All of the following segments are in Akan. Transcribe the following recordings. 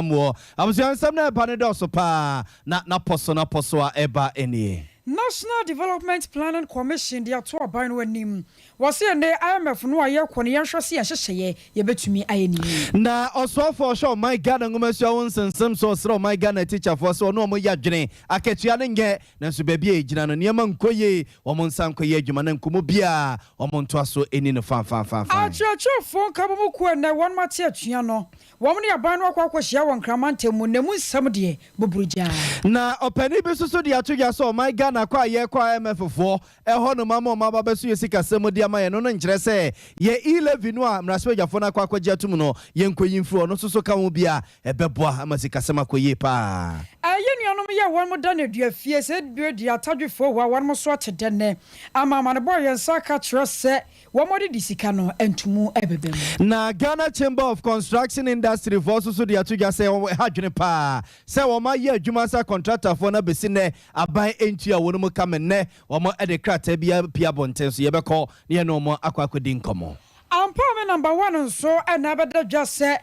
Wɔ abusua nsɛm na ɛba no dɔɔso paa na napɔ so napɔ so a ɛba nie. National Development Planning Commission de ato aban no anim. Wɔse ɛnnɛ IMF no a yɛkɔ no yɛnhwɛ se yɛn nhyehyɛeɛ yɛbɛtumi ayɛ no yie. Na ɔsoafoɔ a ɔhwɛ ɔman Ghana nwomasua ho nsensem so ɔsrɛ ɔman Ghana atikyafoɔ sɛ ɔne wɔn yɛ adwene, akatua no nyɛ nanso baabi a yɛgyina no nneɛma nkɔ yie, wɔn nsa nkɔyɛ adwuma na nkɔmmɔ biara wɔn ntoa so nni no fanfanfanfan. Akyerɛkyerɛfoɔ nkabom kuo a ɛnnɛ wɔnom ate atua no Wɔn ne aban no akɔ akɔhyia wɔ Nkran mantam mu na emu nsɛm deɛ, buburugyaa. Na ɔpanin bi nso so de ato dwa sɛ ɔman Ghana kɔ a yɛrekɔ IMF foɔ hɔ nom ama wɔn aba abɛso yɛn sikasɛm mu de ama yɛn no no nkyerɛ sɛ yɛn E-levy no a mmarahyɛbadwafoɔ no akɔ akɔgye atom no yɛnkɔyi mfiri hɔ no nso so ka ho bi a ɛbɛboa ama sikasɛm akɔ yie paa. Ɛyɛ nuanom yi a wɔn da no adu afie sɛ duadua atadwefoɔ hɔ a wɔn nso ate dɛ nnɛ ama amanebɔ a yɛn nsa aka kyerɛ sɛ Wɔde de sika no ntomu bɛba mu. Na Ghana Chamber of Construction Industry foɔ nso so de ato dwa sɛ ɛha adwene paa sɛ wɔn ayɛ adwuma sɛ akɔntratafoɔ no abɛsi nnɛ aban ntua wɔn mu ka ma nnɛ wɔn de krataa bi apue abɔnten so yɛbɛkɔ na yɛne wɔn akɔ akɔdi nkɔmmɔ. Ampa me number one nso na abɛda dwa sɛ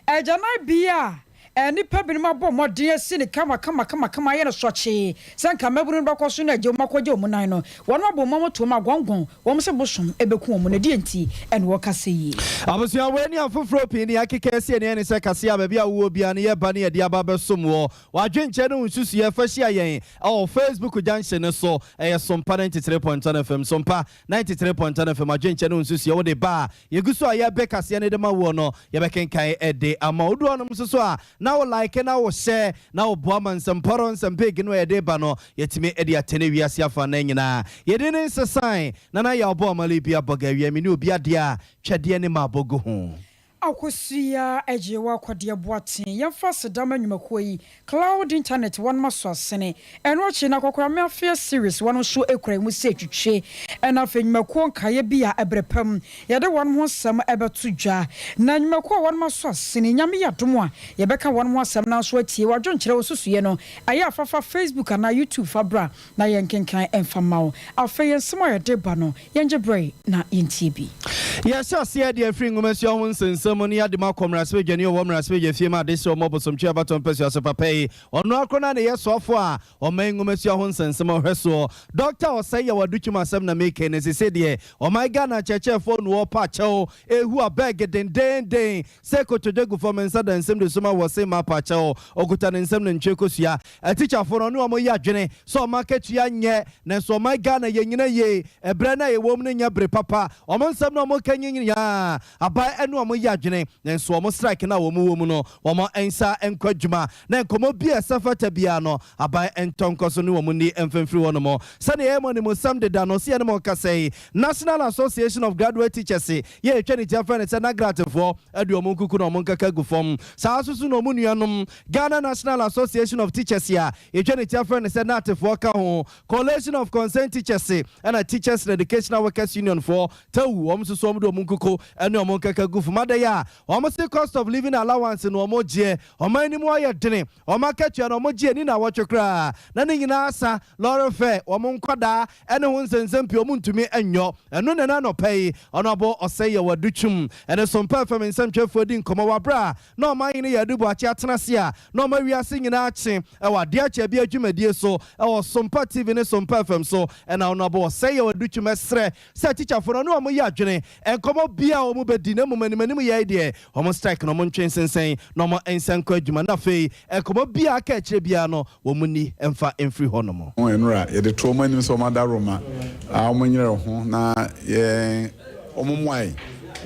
Agyanan bi a nnipa binom abɔ mmɔden asi no kamakamakamakama ayɛ no sɔkyee sɛ anka mmabunu no bɛkɔ so na agye wɔn akɔgye wɔn nan no, wɔn abɔ mu amotoam agɔngɔn wɔn sɛ bosom bɛku wɔn. Na ɛdeɛn nti na wɔka sɛ yie? Abusua, wei ne afoforɔ pii ne akeka asi ani ɛne sɛ kaseɛ a baabi a wowɔ biara no yɛba ne yɛde aba abɛsom woɔ. W'adwenkyerɛ ne wo nsusuiɛ fa hyia yɛn ɛwɔ Facebook junction no so, ɛyɛ Sompa 93.1 FM, Sompa 93.1 FM, adwenkyerɛ ne wo nsusuiɛ wode ba a Yɛgu so a yɛrebe kaseɛ no de ma woɔ no, yɛbɛkenkan de ama wo. Wodu hɔnom nso so a, na wo like na wo share na wo boa ma nsɛmpɔrɔ, nsɛmpege no a yɛde reba no, yɛatumi de atene wiase afanan nyinaa. Yɛn din nsesae, Nana Yaw Boamale bi abɔga awia, me ne obi adeɛ a twɛdeɛ ne maabɔ gu ho. Akosua Agyewa Kɔdeɛ Boateng, Yɛmfa aseda ma nnwumakuo yi, Cloud Internet wɔnom aso asene. Ɛno akyi no Akwakoraa Afeɛ Series wɔnom nso kura emu sɛ twitwe. Ɛna afei nnwumakuo nkaeɛ bi a ɛberɛ pa mu yɛde wɔnom ho nsɛm bɛto dwa. Na nnwumakuo a wɔnom aso asene, Nyame yɛ adom a yɛbɛka wɔnom ho asɛm nanso atie w'adwenkyerɛ wo nsusuiɛ no ɛyɛ a fa fa Facebook anaa YouTube fa bra na yɛnkenkan mfa mma wo. Afei nsɛm a yɛde ba no Yɛngye berɛ na yɛntie bi. Yɛhyɛ aseɛ de afiri nwomasua ho nsɛnsɛm mu ne yɛade mu akɔ mmarahyɛbadwani a ɔwɔ mmarahyɛbadwa fie mu adehyeɛ ɔmmɔ bosomtwe abatoɔ mpasua so papa yi. Ɔno ara korɔ no ara na ɛyɛ soafoɔ a ɔman nwomasua ho nsɛnsɛm ɔhwɛ soɔ. Dɔkta Osei Yaw-Adutwum asɛm na meka yi na seisei deɛ ɔman Ghana akyerɛkyerɛfoɔ nu ɔɔpa akyɛw ehu abɛɛge dendeenden sɛ kotodwe gu fam nsa da nsam de soma wɔ se mapa akyɛw ɔkuta ne nsam nantwie kosua. Atikyafo no ɔne wɔn yɛ adwene sɛ wɔn akatua nyɛ nanso ɔman Ghana yɛ nyina yie ɛbrɛ no a yɛwɔ mu no nyɛ bere papa wɔn nsɛm no a wɔka nyi nyinaa aban ɛne wɔn yɛ adwene nanso wɔn strike no a wɔn wɔ mu no wɔn nsa nkɔ adwuma na nkɔmmɔ bi a ɛsɛ fata biara no aban ntɔ nkɔ so ne wɔn nni mfa mfiri hɔ nom sɛdeɛ yɛyɛ mo animsɛm deda no sɛ yɛne mo rekasa yi National Association of Graduate Teachers yɛ yɛtwa ne ti afrɛ no sɛ NAGRAT foɔ de wɔn nkuku na wɔn nkaka gu fam saa nso so na wɔn nuanom Ghana National Association of Teachers a yɛtwa ne ti afrɛ no sɛ GNAT foɔ ka ho, Collation of Concerned Teachers ɛna Teachers and Educational Workers Union foɔ, TEWU, wɔn nso so wɔn de wɔn nkuko ne wɔn nkaka gu fam. Adɛn a wɔn se cost of living allowance na wɔn gyeɛ, ɔman no mu ayɛ dene, wɔn akatua no wɔn gye ani nnawɔtwe koraa na ne nyinaa asa, lɔre fare, wɔn nkwadaa ne ho nsɛnsɛm pii wɔn ntumi nyɔ. Ɛno na ɛna anɔpa yi Honourable Osei Yawadu-Twum ne Sompa FM nsɛmtwerɛfoɔ di nkɔmmɔ wɔ aberɛ a na ɔman hene Yadu Boakye atena ase a na ɔma wiase nyinaa kye wɔ adeɛ akyɛ bia dwumadie so wɔ Sompa TV ne Sompa FM so ɛna Honourable Osei Yaw Adutwum srɛ sɛ tikyafoɔ no ɔne wɔn yɛ adwene nkɔmmɔ biaa wɔn bɛdi na mmom anim anim yɛi deɛ wɔn strike no wɔn ntwe nsensɛn na wɔn nsa nkɔ adwuma na afei nkɔmmɔ biaa aka akyire biaa no wɔn nni mfa mfiri hɔ nom. Ho nnora yɛde to wɔn anim sɛ wɔn adaworoma a wɔnyere ho na yɛn wɔn mmoae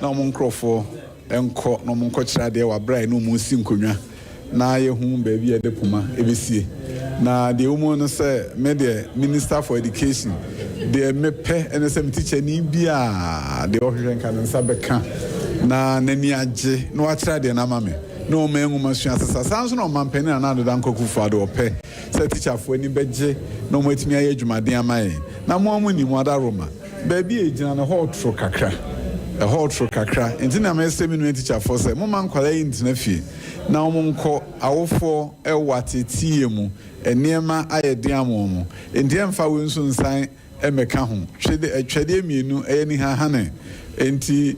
na wɔn nkurɔfoɔ nkɔ na wɔnkɔkyerɛ adeɛ wɔ aberɛ a yɛne wɔn resi nkonnwa na yɛhu baabi a yɛde poma bɛsie. Na deɛ ɛwɔ mu ne sɛ me deɛ Minister for Education deɛ mepɛ ne sɛ me tikyani biara deɛ ɔhwehwɛ nka ne nsa bɛka na n'ani agye na wakyerɛ adeɛ no ama me na ɔma nwoma sua sesa. Saa nso na Ɔmanpanin Nana Addo Dankwa Akufo-Addo ɔpɛ sɛ tikyafoɔ ani bɛgye na wɔatumi ayɛ adwumaden ama yɛn. Na mo a monim, mo adaworoma. Baabi a egyina no, ɛhɔ retoro kakra. Ɛhɔ retoro kakra. Enti na mesrɛ me nua tikyafoɔ sɛ, momma nkwadaa yi ntena fie na wɔnkɔ. Awofoɔ wɔ ateeteeɛ mu. Nneɛma ayɛ den ama wɔn. Enti ɛmfa wei nso nsan mmɛka ho. Twede, twɛdeɛ mmienu, ɛyɛ nihahane. Enti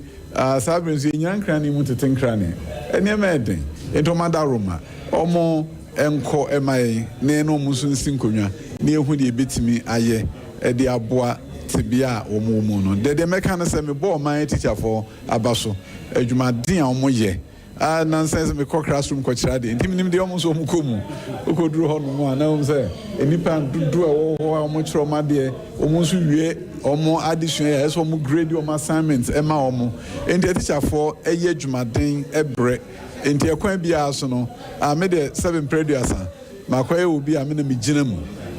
saa bere nso yɛnnyina nkrane mu tete nkrane. Nneɛma yɛ den. Enti wɔn adaworoma, wɔn nkɔ mma yɛn na yɛne wɔn nso nsi nkonnwa na yɛhu deɛ yɛbɛtumi ayɛ de aboa tebea a wɔn wɔ mu no. Deɛ deɛ mɛka ne sɛ mebɔ ɔman atikyafoɔ aba so, adwumaden a wɔyɛ. Ah, nnansa yi sɛ mekɔ classroom kɔkyerɛ adeɛ nti menim deɛ wɔn nso wɔn kɔ mu. Wokɔduru hɔ nom a na wohu sɛ nnipa dodoɔ a ɛwɔ hɔ a wɔkyerɛ wɔn adeɛ, wɔn nso wie wɔn adesua yi a ɛsɛ sɛ wɔn grade wɔn assignment ma wɔn. Enti atikyafoɔ yɛ adwumaden brɛ. Enti ɛkwan biara so no, ah, me deɛ sɛbe mprɛ aduasa, makɔyɛ obi a me na megyina mu.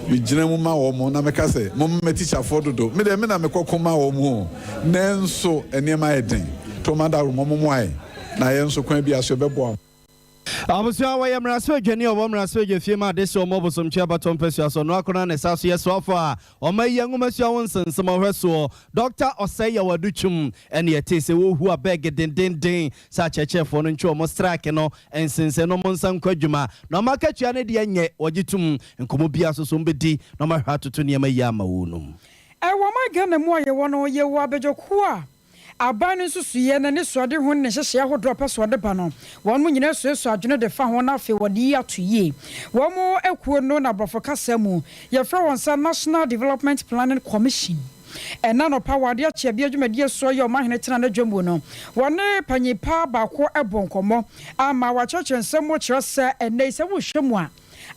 Megyina mu ma wɔn na meka sɛ, Momma m'atikyafoɔ dodo. Me deɛ me na mekɔko ma wɔn o. Nanso nneɛma ayɛ den. Nti wɔn adaworo, mommoa yɛn na yɛn nso kwan biara so yɛbɛboa wɔn. Abusua, wɔyɛ mmarahyɛbadwani a ɔwɔ mmarahyɛbadwafie ma adehye ɔmo Bosomtwe abatoɔ mpasua so. Ɔno akoro na ne sa so yɛ soafoɔ a ɔma yi nwomasua ho nsensem ɔhwɛsoɔ. Dɔkta Osei Yaw Adu Twum ɛne yɛtee sɛ wɔrehu abɛɛge dendenden sɛ akyerɛkyerɛfoɔ no ntwe wɔn strike no nsensɛn na wɔn nsa nkɔ adwuma na wɔn akatua no deɛ nyɛ wɔgye tom. Nkɔmmɔ biara nso so wɔbɛdi na wɔahwɛ atoto nneɛma yie ama wɔnom. Ɛwɔ ɔman Ghana mu a yɛwɔ no, yɛwɔ abadwakuo a Aban no nsusuiɛ, n'anisoadehu ne ne nhyehyɛeɛ ahodoɔ a ɔpɛ sɛ ɔde ba no, wɔn nyinaa suasua adwene de fa ho na afei wɔde yi ato yie. Wɔn akuo no na aborɔfo kasa mu yɛfrɛ wɔn sɛ National Development Planning Commission. Ɛnnɛ anɔpa wɔ adeɛ kyeabea dwumadie soɔ yi a Ɔmanhene tena n'adwa mu no, wɔne panyin pa baako bɔɔ nkɔmmɔ ama wakyerɛkyerɛ nsɛm mu kyerɛ sɛ ɛnnɛ yi sɛ wohwɛ mu a,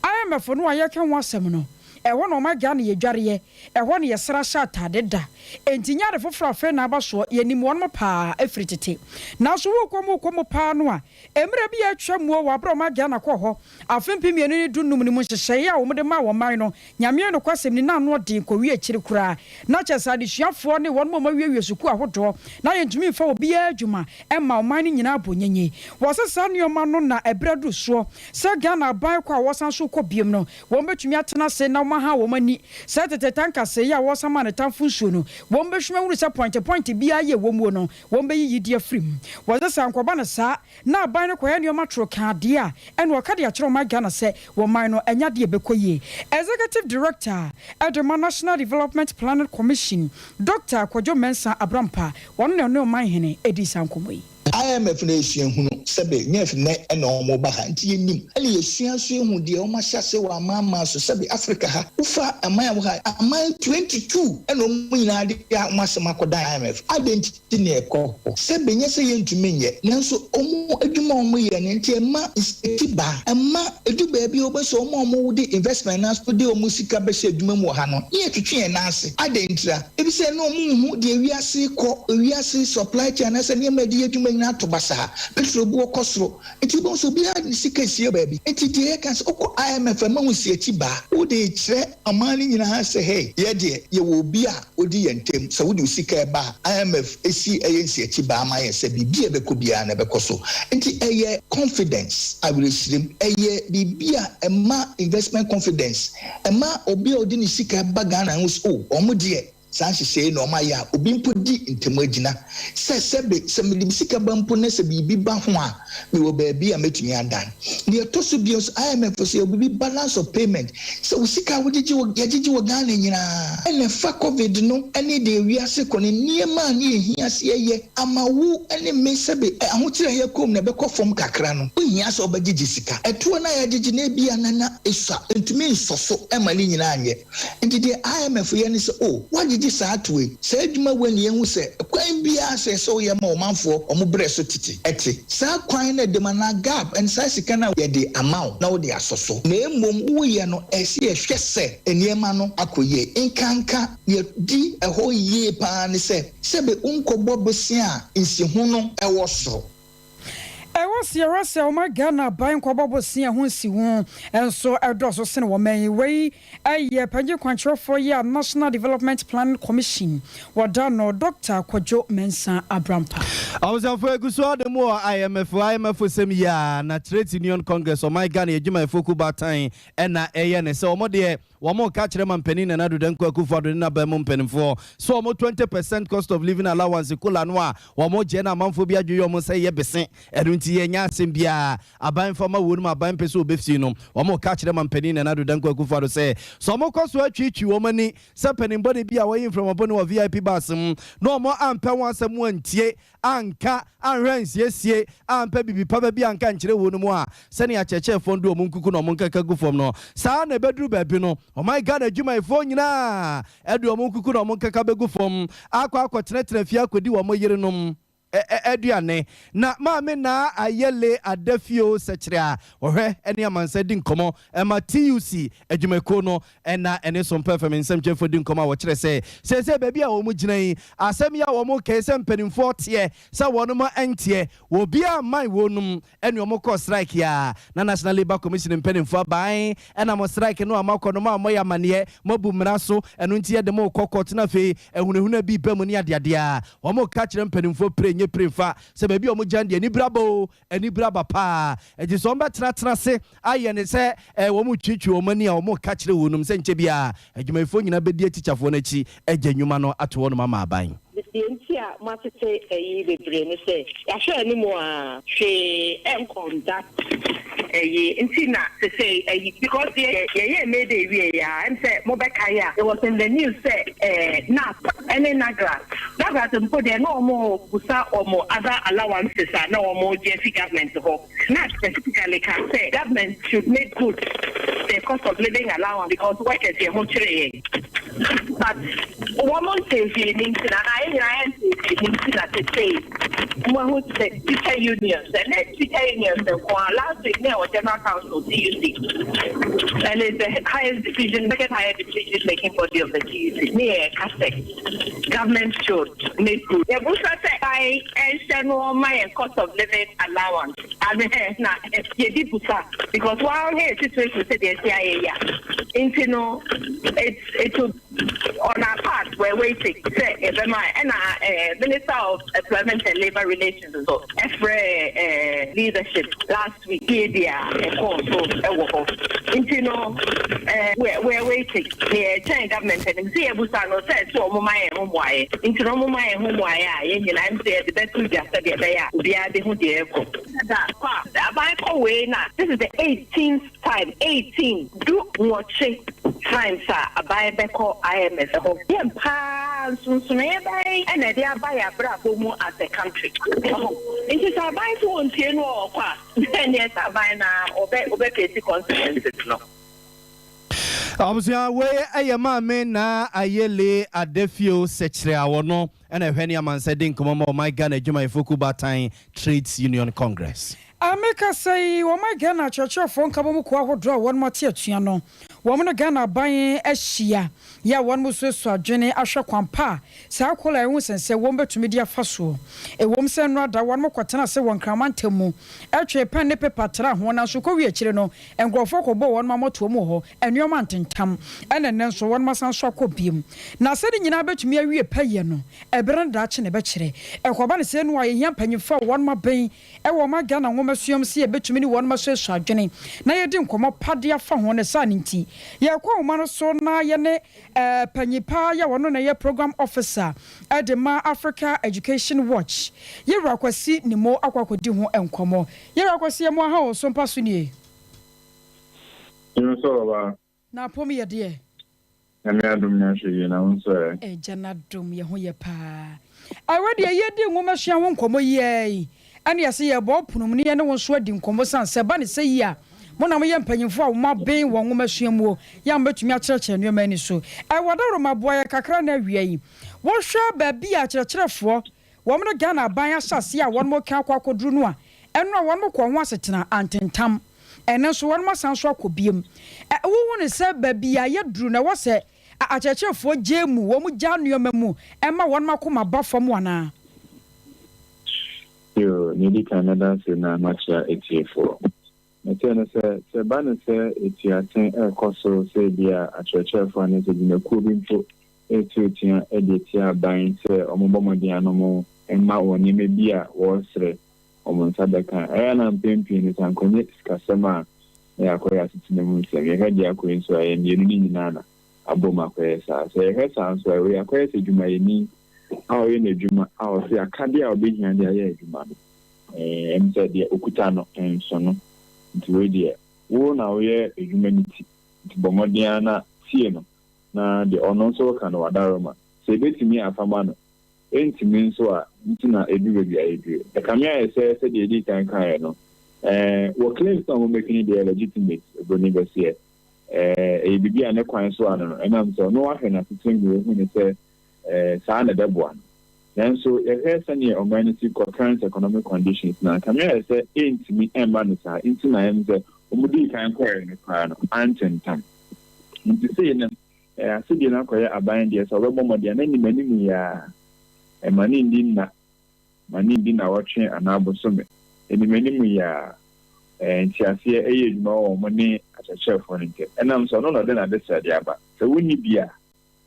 IMF no a yɛreka ho asɛm no, ɛhɔ na ɔma Ghana yɛ dwareɛ, ɛhɔ na yɛsra hyɛ atade da. Enti nyɛ ade foforɔ afei na aba soɔ, yɛnim wɔnom paa firi tete. Nanso worekɔ mu rekɔ mu paa no a, mmerɛ bi a atwa muo wɔ aberɛ a ɔman Ghana kɔɔ hɔ afe 2015 no mu nhyehyɛeɛ a wɔde maa ɔman no, Nyame yɛ nokwasɛm ni na ano ɔden kɔwie akyiri koraa. Na kyerɛ sɛ adesuafoɔ ne wɔnom a wɔawiewie sukuu ahodoɔ na yɛntumi mfa obiara adwuma mma ɔman no nyinaa bɔ nyenye. Wɔse saa nnoɔma no na ɛberɛ aduru soɔ sɛ Ghana aban kɔ a wɔsan so rekɔ biom no wɔn bɛtumi atena ase na wɔaha wɔn ani sɛ tete tankasee yi a wɔsan maa ne tamfo nsuo no wɔn bɛhwim ahunu sɛ pɔinte pɔinte biara yɛ wɔn muo no wɔn bɛyiyi de afiri mu. Wɔse sɛ ankɔba no saa na aban no kɔyɛ nneɛma toro kaa adeɛ a ɛna ɔka de akyerɛ ɔman Ghana sɛ wɔn man no ɛnyɛ adeɛ a ɛbɛkɔ yie. Executive Director de ma National Development Planning Commission, Dɔkta Kwadwo Mensah Abrampah, ɔno na ɔne Ɔmanhene dii saa nkɔmmɔ yi. IMF no yɛ suahunu, sɛbe nyɛ nnɛ na wɔn ba ha nti yɛnim ɛna yɛsua nso yɛhu deɛ wɔn ahyɛ aseɛ wɔ aman aman so, sɛbe Africa ha wofa aman a ɛwɔ ha aman 22 ɛna wɔn nyinaa de wɔn asɛm akɔdan IMF, adɛn nti na yɛkɔ hɔ? Sɛbe nyɛ sɛ yɛntumi nyɛ nanso wɔn adwuma a wɔn yɛ no nti ɛma nsɛti ba, ɛma ɛdu baabi a wobɛhu sɛ wɔn a wɔn de investment anaa nso de wɔn sika bɛhyɛ adwuma mu wɔ ha no ne yɛtwetwe yɛn nan ase, adɛn ntira? Efisɛ na wɔnhu deɛ wiase rekɔ, wiase supply chain anaasɛ nneɛma a yɛde yɛ adwuma nyinaa ato basaa, petrol boɔ kɔ soro. Nti wobɛhu sɛ obiara de ne sika resie baabi. Nti deɛ yɛka ne sɛ wokɔ IMF a mma wo nsi akyi baa. Wode rekyerɛ ɔman no nyinaa sɛ hey, yɛ deɛ yɛwɔ obi a ɔdi yɛn ntam, sɛ wode wo sika reba a, IMF si ɛyɛ nsiakyi baa ma yɛn sɛ biribi a ɛbɛkɔ biara no ɛbɛkɔ so. Nti ɛyɛ confidence, awerɛhyirem, ɛyɛ biribi a ɛma investment confidence. Ɛma obi a ɔde ne sika ba Ghana hu sɛ oh, wɔn deɛ saa nhyehyɛe yi na wɔayɛ a obi mpo di ntam agyina sɛ sɛbe sɛ mede me sika ba mpo na sɛ biribi ba ho a, mewɔ baabi a mɛtumi adan. Nea ɛtɔ so bio nso, IMF sɛ yɛwɔ biribi balance of payment, sɛ wo sika a wogyegye wɔ yɛgyegye wɔ Ghana nyinaa ɛna ɛfa covid no ne deɛ wiase kɔ no nneɛma a ne yɛhia sɛ yɛyɛ Ama wo ne me sɛbe ahokyere a yɛkɔ mu no ɛbɛkɔ fam kakra no, wohia sɛ wobɛgyegye sika. Ɛtoɔ no a yɛagyegye no ebia na na esua, entumi nsɔ so mma ne nyinaa nyɛ. Enti deɛ IMF yɛ ne sɛ, oh, woagyegye saa toɔ yi, saa adwuma wei na yɛahu sɛ kwan biara so ɛsɛ sɛ woyɛ ma ɔmanfoɔ wɔn berɛ so tete. Ɛte saa kwan no a ɛda mu anaa gap ɛne saa sika no a yɛde ama wo na wode asɔ so. Na mmom woyɛ no ɛsɛ yɛhwɛ sɛ nneɛma no akɔ yie. Nkanka deɛ ɛdi ɛhɔ yie pa ara ne sɛ, Sɛbe wonkɔbɔ bosea a nsiho no wɔ soro. Ɛwɔ Sierra sɛ ɔma Ghana aban nkɔbɔ bosea ho nsiho nso dɔɔso sene wɔ man yi. Wei yɛ panyin kwankyerɛfoɔ yi a National Development Planning Commission wɔda no, Dɔkta Kwadwo Mensah Abrampah. Abusuafo egu so ada mu wɔ IMF IMF sɛm yi a na Trades Union Congress ɔman Ghana adwumayɛfoɔ kuo baatan na ɛyɛ ne sɛ wɔn deɛ Wɔreka akyerɛ Manpanin Nana Addo Dankwa Akufo-Addo ne n'aban mu mpanimfoɔ sɛ wɔn 20 percent cost of living allowance, COLA, no a wɔgyeɛ no amanfoɔ bi adwene yɛ wɔn sɛ ɛyɛ bese. Ɛno nti. Enti yɛnyɛ asɛm biara aban fa ma wɔn mu aban pɛ sɛ wɔbɛfie no. Wɔn ka kyerɛ mampanin Nana Addo Dankwa Akufo-Addo sɛ sɛ wɔkɔ so atwitwi wɔn ani sɛ panimbɔne bi a wɔyi mframabɔne wɔ VIP bus mu na wɔn ampɛ ho asɛm antie, anka anhwɛ ansiesie, ampɛ bibi papa bi anka nkyerɛ wɔn mu a, sɛnea akyerɛkyerɛfoɔ no de wɔn nkuku na wɔn nkaka gu fam no, saa na ɛbɛduru baabi no ɔman Ghana adwumayɛfoɔ nyinaa ɛde wɔn nkuku na wɔn nkaka bɛgu fam akɔ akɔtenatena fie akɔdi wɔn yerenom aduane. Na Maame Naa Ayɛle Adafio Sɛkyerɛ a ɔhwɛ ne amansa di nkɔmmɔ ɛma TUC adwumakuo no ɛna ɛne Sompa FM nsɛmtwerɛfoɔ di nkɔmmɔ a wɔkyerɛ sɛ seesei baabi a wɔn gyina yi, asɛm yi a wɔn kɛɛ sɛ mpanimfoɔ teɛ sɛ wɔn nteɛ, obiara mman wɔn ɛne wɔn kɔ strike a na National Labour Commission mpanimfoɔ aban ɛna mo strike no a moakɔ no, mo a moyɛ amanneɛ, moabu mmara so, ɛno nti yɛde mo kɔ court. Na afei ahunahuna bi ba mu ne adeadeɛ a wɔn ka kyerɛ mpanimfoɔ pere nye pere mfa sɛ baabi a wɔn gyan deɛ anibere aba o, anibere aba paa. Ɛgye sɛ wɔn bɛtenatena ase ayɛ ne sɛ wɔn twitwi wɔn ani a wɔn ka kyerɛ wɔn sɛ nkyɛ biara adwumayɛfoɔ nyinaa bɛdi atikyafoɔ no akyi agya nnwuma no ato wɔn ama aban. Deɛ nti a moatete ɛyi bebree ne sɛ yɛahwɛ anim a hwee ɛnkɔ nda ɛyi nti na sese ɛyi because yɛ yɛyɛ May Day wie yɛ a sɛ mobɛkae a, it was in the news sɛ GNAT ɛne NAGRAT. NAGRAT mpo deɛ, na wɔn busa wɔn other allowances a na wɔn gye afi government hɔ. GNAT specifically ka sɛ government should make good the cost of living allowance because workers yɛ ho kyerɛ yɛn, but wɔn ntɛnfie ne nti na yɛn nyinaa yɛn ntɛnfie ne nti na tete mo ahu sɛ teacher unions, ɛnɛ teacher unions nko a, last week ne ɛwɔ General Council TUC, and it's the highest decision, second highest decision making body of the TUC, ne yɛ ka sɛ government should make good. Yɛbusa sɛ aban ɛnhyɛ no ɔma yɛn cost of living allowance ade na yɛdi busa because wɔn ahwɛ situation sɛ deɛ ɛsi ayɛ ya nti no it will on our part, we're waiting sɛ ɛbɛma. Ɛna Minister of Employment and Labour Relations nso ɛfrɛ leadership last week pie bi a ɛkɔɔ so ɛwɔ hɔ nti no we're waiting. Deɛ ɛkyɛn government anim sɛ yɛbusa no sɛ sɛ ɔmo ma yɛn ho mmoayɛ nti na ɔmo ma yɛn ho mmoayɛ a, yɛn nyinaa nso yɛde bɛto dwa sɛdeɛ ɛbɛyɛ a obiara de ho deɛ ɛkɔ da kɔ a aban kɔ wei. Na this is the 18th time, 18 18 times a aban bɛkɔ IMF hɔ. Yɛn paa nsonsonoeɛ bɛn ɛna ɛde aba yɛ abrabɔ mu as a country? Nti sɛ aban so wɔn tie no ɔkɔ a, ɛneɛ sɛ aban na ɔbɛ face consequences no. Abusua, wei ɛyɛ Maame Naa Ayele Adafio Sɛkyerɛ a wɔno ɛna ɛhwɛ ne amansa di nkɔmmɔ ma ɔman Ghana adwumayɛfoɔ kubatan Trades Union Congress. Ameka sɛ yi wɔn Ghana akyerɛkyerɛfoɔ nkabom kuo ahodoɔ a wɔn ate atua no, wɔn ne Ghana aban ahyia yɛ a wɔn nso adwene ahwɛ kwan pa a saa kola ɛho sɛnsɛ wɔn bɛtumi de afa soɔ. Ɛwɔm sɛ nnora da wɔn kɔtena ase wɔ Nkraman ntam mu ɛtwe pɛn ne pepa tra ho, nanso kɔwie akyire no nkurɔfoɔ kɔbɔ wɔn amɔtoɔ mu wɔ hɔ, nneɛma ntentam. Ɛna nnɛ nso wɔn asan so akɔ biem na sɛde nyinaa bɛtumi awie pɛyɛ no, ɛberɛ no daakye na ɛbɛkyerɛ. Ɛkɔba ne sɛ no a yɛhia mpanyimfoɔ a wɔn abɛn ɛwɔ ɔma Ghana nwoma suam sɛ yɛbɛtumi ne wɔn asuasua adwene na yɛdi nkɔmmɔ pade afa ho ne saa ne nti yɛkɔ nwoma no so na yɛne panyin paa yɛ wɔno na yɛ program officer ɛde ma Africa Education Watch, Yɛwura Kwasi ne mo akɔ akɔdi ho nkɔmmɔ. Yɛwura Kwasi, yɛ mo aha wɔ so mpa so nie. Na apɔm yɛ deɛ? Nyame adom ne ahwɛ yie, na wo nso ɛ? Ɛgya n'adom, yɛ ho yɛ paa. Ɛwɔ deɛ yɛdi nwoma sua ho nkɔmmɔ yi, ɛne yɛsɛ yɛbɔ pono mu ne yɛne wo nso adi nkɔmmɔ san sɛ ba ne sɛ yi a mo na moyɛ mpanyimfoɔ a mo aben wɔ nwoma sua mu yɛ a mobɛtumi akyerɛkyerɛ nneɛma ani so. Ɛwɔ dawuroma boa yɛ kakra na awia yi wɔhwɛ baabi a akyerɛkyerɛfoɔ wɔn no Ghana aban ahyɛ a wɔn mo ka akɔ akɔduru no a, ɛno a wɔn mo kɔ ho asetena antentam, ɛno nso wɔn asan so akɔ biem. Ɛ wohu ne sɛ baabi a yɛduru na ɛwɔ sɛ akyerɛkyerɛfoɔ gye mu, wɔn gya nneɛma mu ɛma wɔn akoma ba fam anaa? Yo, ne di kan, mɛda ase na makyerɛ etiefoɔ. Mɛkyerɛ no sɛ sɛ ba no sɛ etuaten ɛrekɔ so sɛ bi a akyerɛkyerɛfoɔ anaasɛ dwumakuo bi mpo ɛretu atua de atia aban sɛ ɔmobɔ mmɔden ano mma wɔn nneɛma bi a wɔresrɛ wɔn nsa bɛka. Ɛyɛ na mpɛn pii no sɛ ankɔnyɛ sikasɛm a na yɛakɔyɛ asetena mu nsɛm. Yɛhwɛ deɛ akɔ yi nso a, ɛyɛ mmienu no nyinaa na abom akɔyɛ saa. Sɛ yɛhwɛ saa nso a, ɛwɔ akɔyɛ sɛ dwumayɛni a ɔyɛ n'adwuma a ɔsɛ akadeɛ a ɔbɛhia de ayɛ adwuma no. Ɛm sɛ deɛ okuta no nso no. Nti wei deɛ, wo na woyɛ adwuma no ti. Nti bɔ mmɔden ara na tie no, na deɛ ɔno nso reka no wadaroma. Sɛ ɛbɛtumi afama no, ɛntumi nso a, nti na ɛduru baabi a ɛduru. Ɛkame ayɛ sɛ sɛdeɛ yɛdii kan kaeɛ no, wɔ claims no a wɔmake no deɛ legitimate, obroni bɛseɛ. Ɛyɛ biribi a ne kwan so ano no, ɛnam sɛ ɔno ahwɛ n'asetena mu wahu ne sɛ saa na ɛbɛboa no. Nanso yɛhwɛ sɛneɛ ɔman no si kɔ, current economic conditions na kame ayɛ sɛ ɛntumi ɛmma no saa, nti na ɛm sɛ wɔn dii kan kɔɛ no koraa no antentam. Nti sei no, asodie no akɔyɛ aban deɛ sɛ ɔbɛbɔ mmɔden a n'anim anim yɛ a, ɛma ne ndi nna, ma ne ndi nnawɔtwe anaa bosome. Anim anim yɛ a, nteaseɛ ɛyɛ adwuma wɔ wɔn ne akyerɛkyerɛfoɔ no ntam. Ɛnam sɛ ɔno na ɔde n'adesrɛdeɛ aba. Sɛ wonni bi a,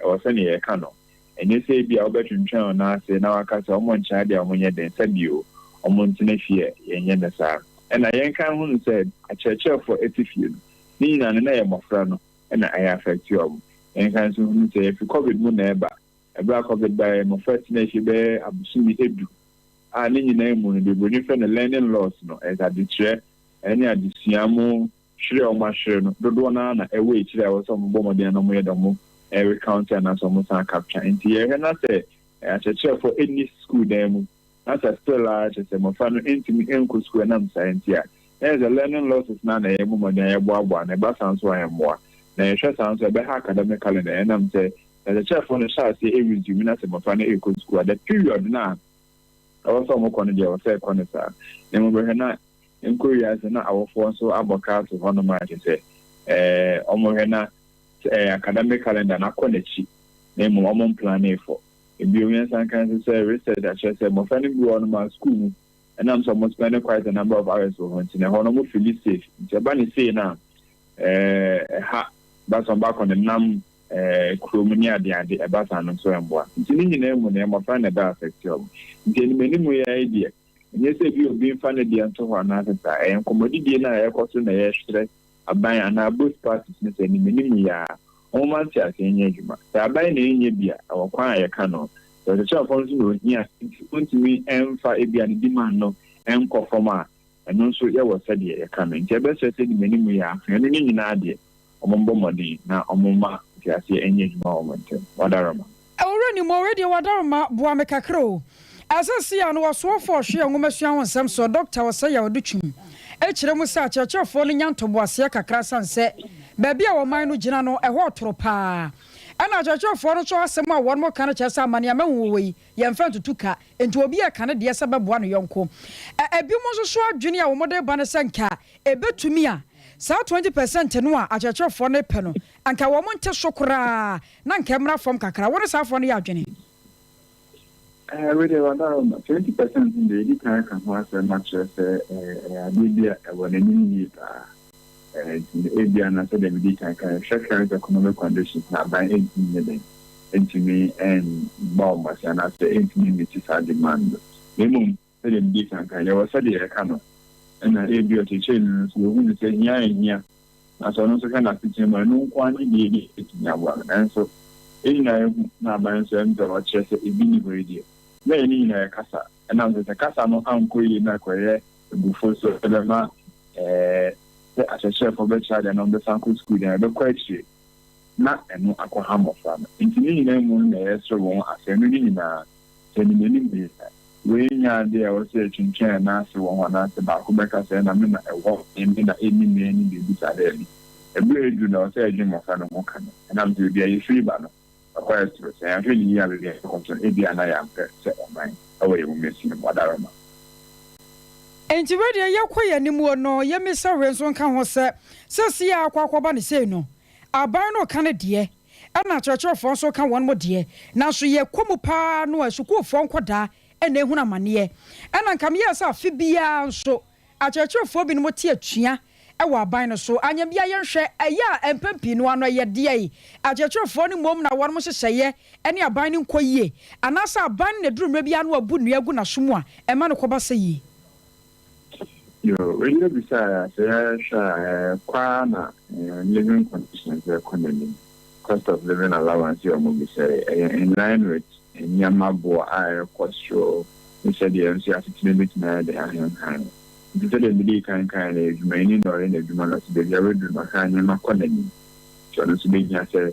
ɛwɔ sɛnea yɛka no. Ɛnyɛ sɛ ebi a wobɛtwentwɛn wo nan ase na waka sɛ ɔmo nkyerɛ adeɛ a ɔmo nyɛ den sɛbio ɔmo ntena fie ɛ, yɛnyɛ no saa. Ɛna yɛnka nhunu sɛ akyerɛkyerɛfoɔ ɛte fie no, ne nyinaa no na ɛyɛ mmɔfra no na ɛyɛ affect ɔmo. Yɛnka nso nhunu sɛ yɛfiri COVID mu na ɛba. Ɛberɛ a COVID baeɛ, mmɔfra tenaa fie bɛyɛ abosome 10 a ne nyinaa mu no, deɛ oburoni frɛ no learning loss no, ɛyɛ sɛ adekyerɛ ne adesua mu hwere a wɔahwere no, dodoɔ no ara na ɛwɔ akyire a ɛwɔ sɛ wɔbɔ mmɔden na wɔyɛ dɛ wɔn recount anaasɛ wɔn san capture. Nti yɛhwɛ na sɛ akyerɛkyerɛfoɔ nni school dan mu na sɛ still a kyerɛ sɛ mmɔfra no ntumi nkɔ school ɛnam saa nti a, na yɛ sɛ learning losses no na yɛbɔ mmɔden a yɛboaboa no, ɛba saa nso a ɛmmoa. Na yɛhwɛ saa nso ɛbɛha academic calendar, ɛnam sɛ akyerɛkyerɛfoɔ no hyɛ aseɛ resume na sɛ mmɔfra no ɛrekɔ school a, the period na ɛwɔ sɛ wɔkɔ no deɛ, ɛwɔ sɛ ɛkɔ no saa. Na mmom bɛhwɛ na nkɔ wiase na awofoɔ nso abɔ kaa to hɔnom a kyerɛ sɛ ɔmohwɛ na academic calendar no akɔ n'akyi, na mmom ɔmo mplan for. Ebio, yɛnsan ka nso sɛ research akyerɛ sɛ mmɔfra no bi wɔ hɔnom a, school mu, ɛnam sɛ ɔmo spend quite a number of hours wɔ hɔ nti na ɛhɔ no ɔmo feel safe. Nti ɛba ne sei no a, ɛha ba sɛ ɔmo akɔ ne nam kurom ne adeade, ɛba saa no nso ɛmboa. Nti ne nyinaa mu no, mmɔfra na ɛbɛ affect ɔmo. Nti anim anim yɛ yi deɛ, ɛnyɛ sɛ bi obi mfa ne deɛ nto hɔ anaasɛ saa. Ɛyɛ nkɔmmɔdidie no a ɛkɔ so na yɛhwerɛ aban anaa both parties no sɛ anim anim yɛ a, wɔn nte ase nyɛ adwuma. Sɛ aban na ɛnyɛ bi a, ɛwɔ kwan a yɛka no. Sɛ ɔkyerɛkyerɛfoɔ nso na ohia nti ontumi ɛmfa ebi a ne demand no ɛnkɔ fam a, ɛno nso yɛwɔ sɛdeɛ yɛka no. Nti ɛbɛsrɛ sɛ anim anim yɛ afei no ne nyinaa deɛ, wɔn mbɔ mmɔden na wɔn ma nteaseɛ ɛnyɛ adwuma wɔ wɔn ntam. Wadaroma. Owura ni mu ɔwɛ deɛ, wadaroma, boa me kakra o. Ɛsɛ si a no wɔsoɔfo ɔhwɛ nwomasua ho nsɛm so, Dɔkta Ɔsɛyɛ Ɔde ɛkyerɛ mu sɛ akyerɛkyerɛfoɔ no nya ntoboaseɛ kakra sane sɛ baabi a wɔman no gyina no ɛhɔ ɔtoro paa. Ɛna akyerɛkyerɛfoɔ no nso asɛm a wɔn mo ka no kyerɛ sɛ amanneɛma hu wɔ yi, yɛmfa ntutu ka, nti obi a ka ne deɛ sɛ bɛboa no yɔnko. Ebi mo nso so adwene a wɔde ba no sɛ nka ebetumi a saa 20% no a akyerɛkyerɛfoɔ no pɛ no, anka wɔn nte so koraa na nka mmra fam kakra. Wɔn saafoɔ no yɛ adwene. Wei deɛ, wadaroma, 20% no deɛ, yɛdi kan ka ho asɛm akyerɛ sɛ ɛyɛ adeɛ bi a ɛwɔ n'anim yie paa. Nti ebia na sɛdeɛ medi kan ka, yɛhwɛ current economic conditions na aban ɛntumi nyɛ den, ɛntumi ɛmma wɔn ase anaasɛ ɛntumi mmeti saa demand no. Na mmom sɛdeɛ medi kan ka, yɛwɔ sɛdeɛ yɛka no, ɛna ebi ɔkyekyere no nso yɛhu no sɛ hia ɛhia na sɛ ɔno nso hwɛ n'asetena mu a, ɛno nko ara ne deɛ ebi ɛtumi aboa no. Nanso ɛyi nyinaa ehu na aban nso ɛm sɛ ɔkyerɛ sɛ ebi ni hɔ yi deɛ, na yɛn nyinaa yɛ kasa, ɛnam sɛ kasa no ankɔ yie na kɔyɛ ebufuo so, ɛbɛma sɛ akyerɛkyerɛfoɔ bɛkyerɛ adeɛ na wɔbɛsan kɔ sukuu deɛ, ɛbɛkɔ akyire na ɛno akɔha mmɔfra no. Nti ne nyinaa mu no na yɛsrɛ wɔn asɛm no ne nyinaa sɛ anim anim yɛ wei nyɛ adeɛ a ɛwɔ sɛ yɛtwentwɛn n'ase wɔ ho anaasɛ baako bɛka sɛ ɛna me na ɛwɔ me na ɛni me ne biribi saa. Dɛ bi ɛberɛ edu na ɛwɔ sɛ yɛdwe mmɔfra no ho ka no, ɛnam sɛ baabi a yɛfiri ba no ɛkɔ yɛ soro. Sɛ yɛahwɛ ne yie a, baabi a yɛkɔ so no, ebi a na yɛampɛ sɛ ɔman ɛwɔ yɛn nwoma mu. Wadaroma. Nti wei deɛ, yɛkɔ yɛn anim no, yɛmmisa wei nso nka ho sɛ sɛsi a akɔ akɔba ne sei no, aban no ka ne deɛ, ɛna akyerɛkyerɛfoɔ nso ka wɔn mo deɛ, nanso yɛkɔ mu paa no a, sukuufoɔ nkɔdaa ɛna ehunu amanneɛ. Ɛna nka meyɛɛ sɛ afe biara nso akyerɛkyerɛfoɔ binom te atua ɛwɔ aban no so anya bia. Yɛnhwɛ ɛyɛ a mpɛn pii no ano ɛyɛ deɛ yi, akyerɛkyerɛfoɔ no mmom na wɔn hyehyɛeɛ ɛne aban no nkɔ yie, anaasɛ aban no na duru mmerɛ bi ano abu nnua gu n'aso mu a ɛma no kɔba sɛ yie? Yo, wei bisa a, sɛ yɛhwɛ a, kwaa na living conditions ɛkɔ n'anim. Cost of living allowance yɛ ɔmo bisa yi, ɛyɛ in line with nneɛma boɔ a ɛrekɔ soro. Ne sɛdeɛ yɛn nso yɛn asetena bɛtumi ayɛ dɛ ahenhan no. Nti sɛdeɛ medii kan kaeɛ no, adwumayɛni na ɔyɛ n'adwuma no, ɔte baabi a waduru no, ɔhwɛ a nneɛma kɔ n'anim. Nti ɔno nso bɛhia sɛ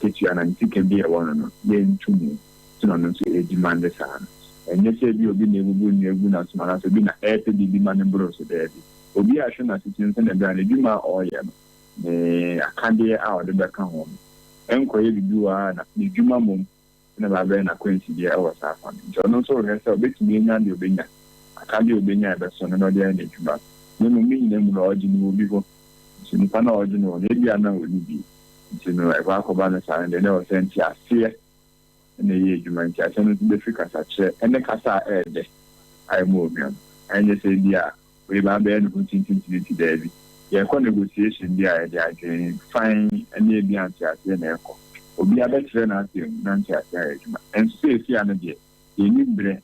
ketewa anaa ne sika bi a ɛwɔ no no, yɛnto mu. Nti na ɔno nso ɛredimande saa no. Ɛnyɛ sɛ ebia obi na ɛrebubu nnua agu n'asom anaasɛ obi na ɛrepɛ biribi ma no boro so, daabi. Obi a ɛhwɛ n'asetena sɛdeɛ ɛbɛyɛ a n'adwuma a ɔreyɛ no, ne akadeɛ a ɔde bɛka ho no, ɛnkɔyɛ biribi wɔ ha na n'adwuma mmom na ɛbɛba abɛyɛ n'akwansideɛ wɔ saa fa no. Nti ɔno nso rehwɛ sɛ ɔbɛtumi anya deɛ ɔbɛnya, akadeɛ a ɔbɛnya a ɛbɛso no na ɔde ayɛ n'adwuma. Na mmom ne nyinaa mu no, ɔregye no wɔ obi hɔ. Nti nipa no a ɔregye no wɔ no, ebia na ɔnni bi. Nti no, ɛkɔ akɔba no saa no deɛ, na ɛwɔ sɛ nteaseɛ na ɛyɛ adwuma. Nteaseɛ no nso bɛfiri kasakyerɛ ne kasa a ɛyɛ dɛ a ɛmu wɔ hwam. Ɛnyɛ sɛ ebia Wei ba abɛyɛ ne ho tintintinti daabi. Yɛrekɔ negotiation bi a yɛde adwene fann ne ebia nteaseɛ na ɛkɔ. Obiara bɛkyerɛ n'asɛm mu na nteaseɛ ayɛ adwuma. Nso seesei ano deɛ yɛnni berɛ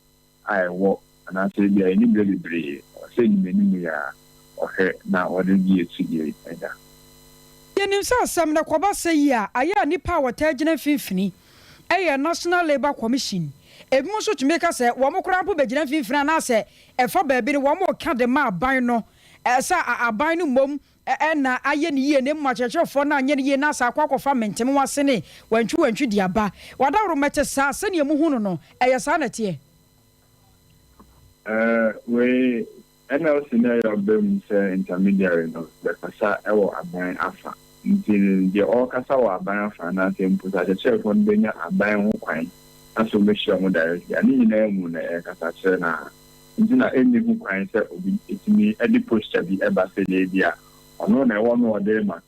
a ɛwɔ anaasɛ ebia yɛnni berɛ bebree sɛ animanim yi ara ɔhwɛ na wɔde gye yɛn akyi deɛ da. Yɛnim sɛ asɛm no kɔba sɛ yi a, ayɛ a nnipa a wɔtaa gyina mfimfini yɛ National Labour Commission. Ebinom nso tumi ka sɛ wɔn koraa mpo bɛgyina mfimfini anaasɛ ɛfa baabi no wɔreka de ma aban no sɛ aban no mmom na ayɛ no yie na mmom akyerɛkyerɛfoɔ no anyɛ no yie na asa akɔ akɔfa mentemehoase ne wantwiwantwi de aba. W'adaworoma ɛte saa? Sɛdeɛ mohu no no, ɛyɛ saa na ɛteɛ? Wei NLC no a ɛyɛ ɔba mu sɛ intermediary no bɛkasa wɔ aban afa. Nti no deɛ ɔrekasa wɔ aban afa anaasɛ mpo sɛ akyerɛkyerɛfoɔ no bɛnya aban ho kwan na sɛ wɔbɛhyia wɔn directly a, ne nyinaa mu no ɛyɛ kasakyerɛ no ara. Nti na ɛnni ho kwan sɛ obi tumi de posture bi ba sɛdeɛ ebia ɔno na ɛwɔ no ɔde rema,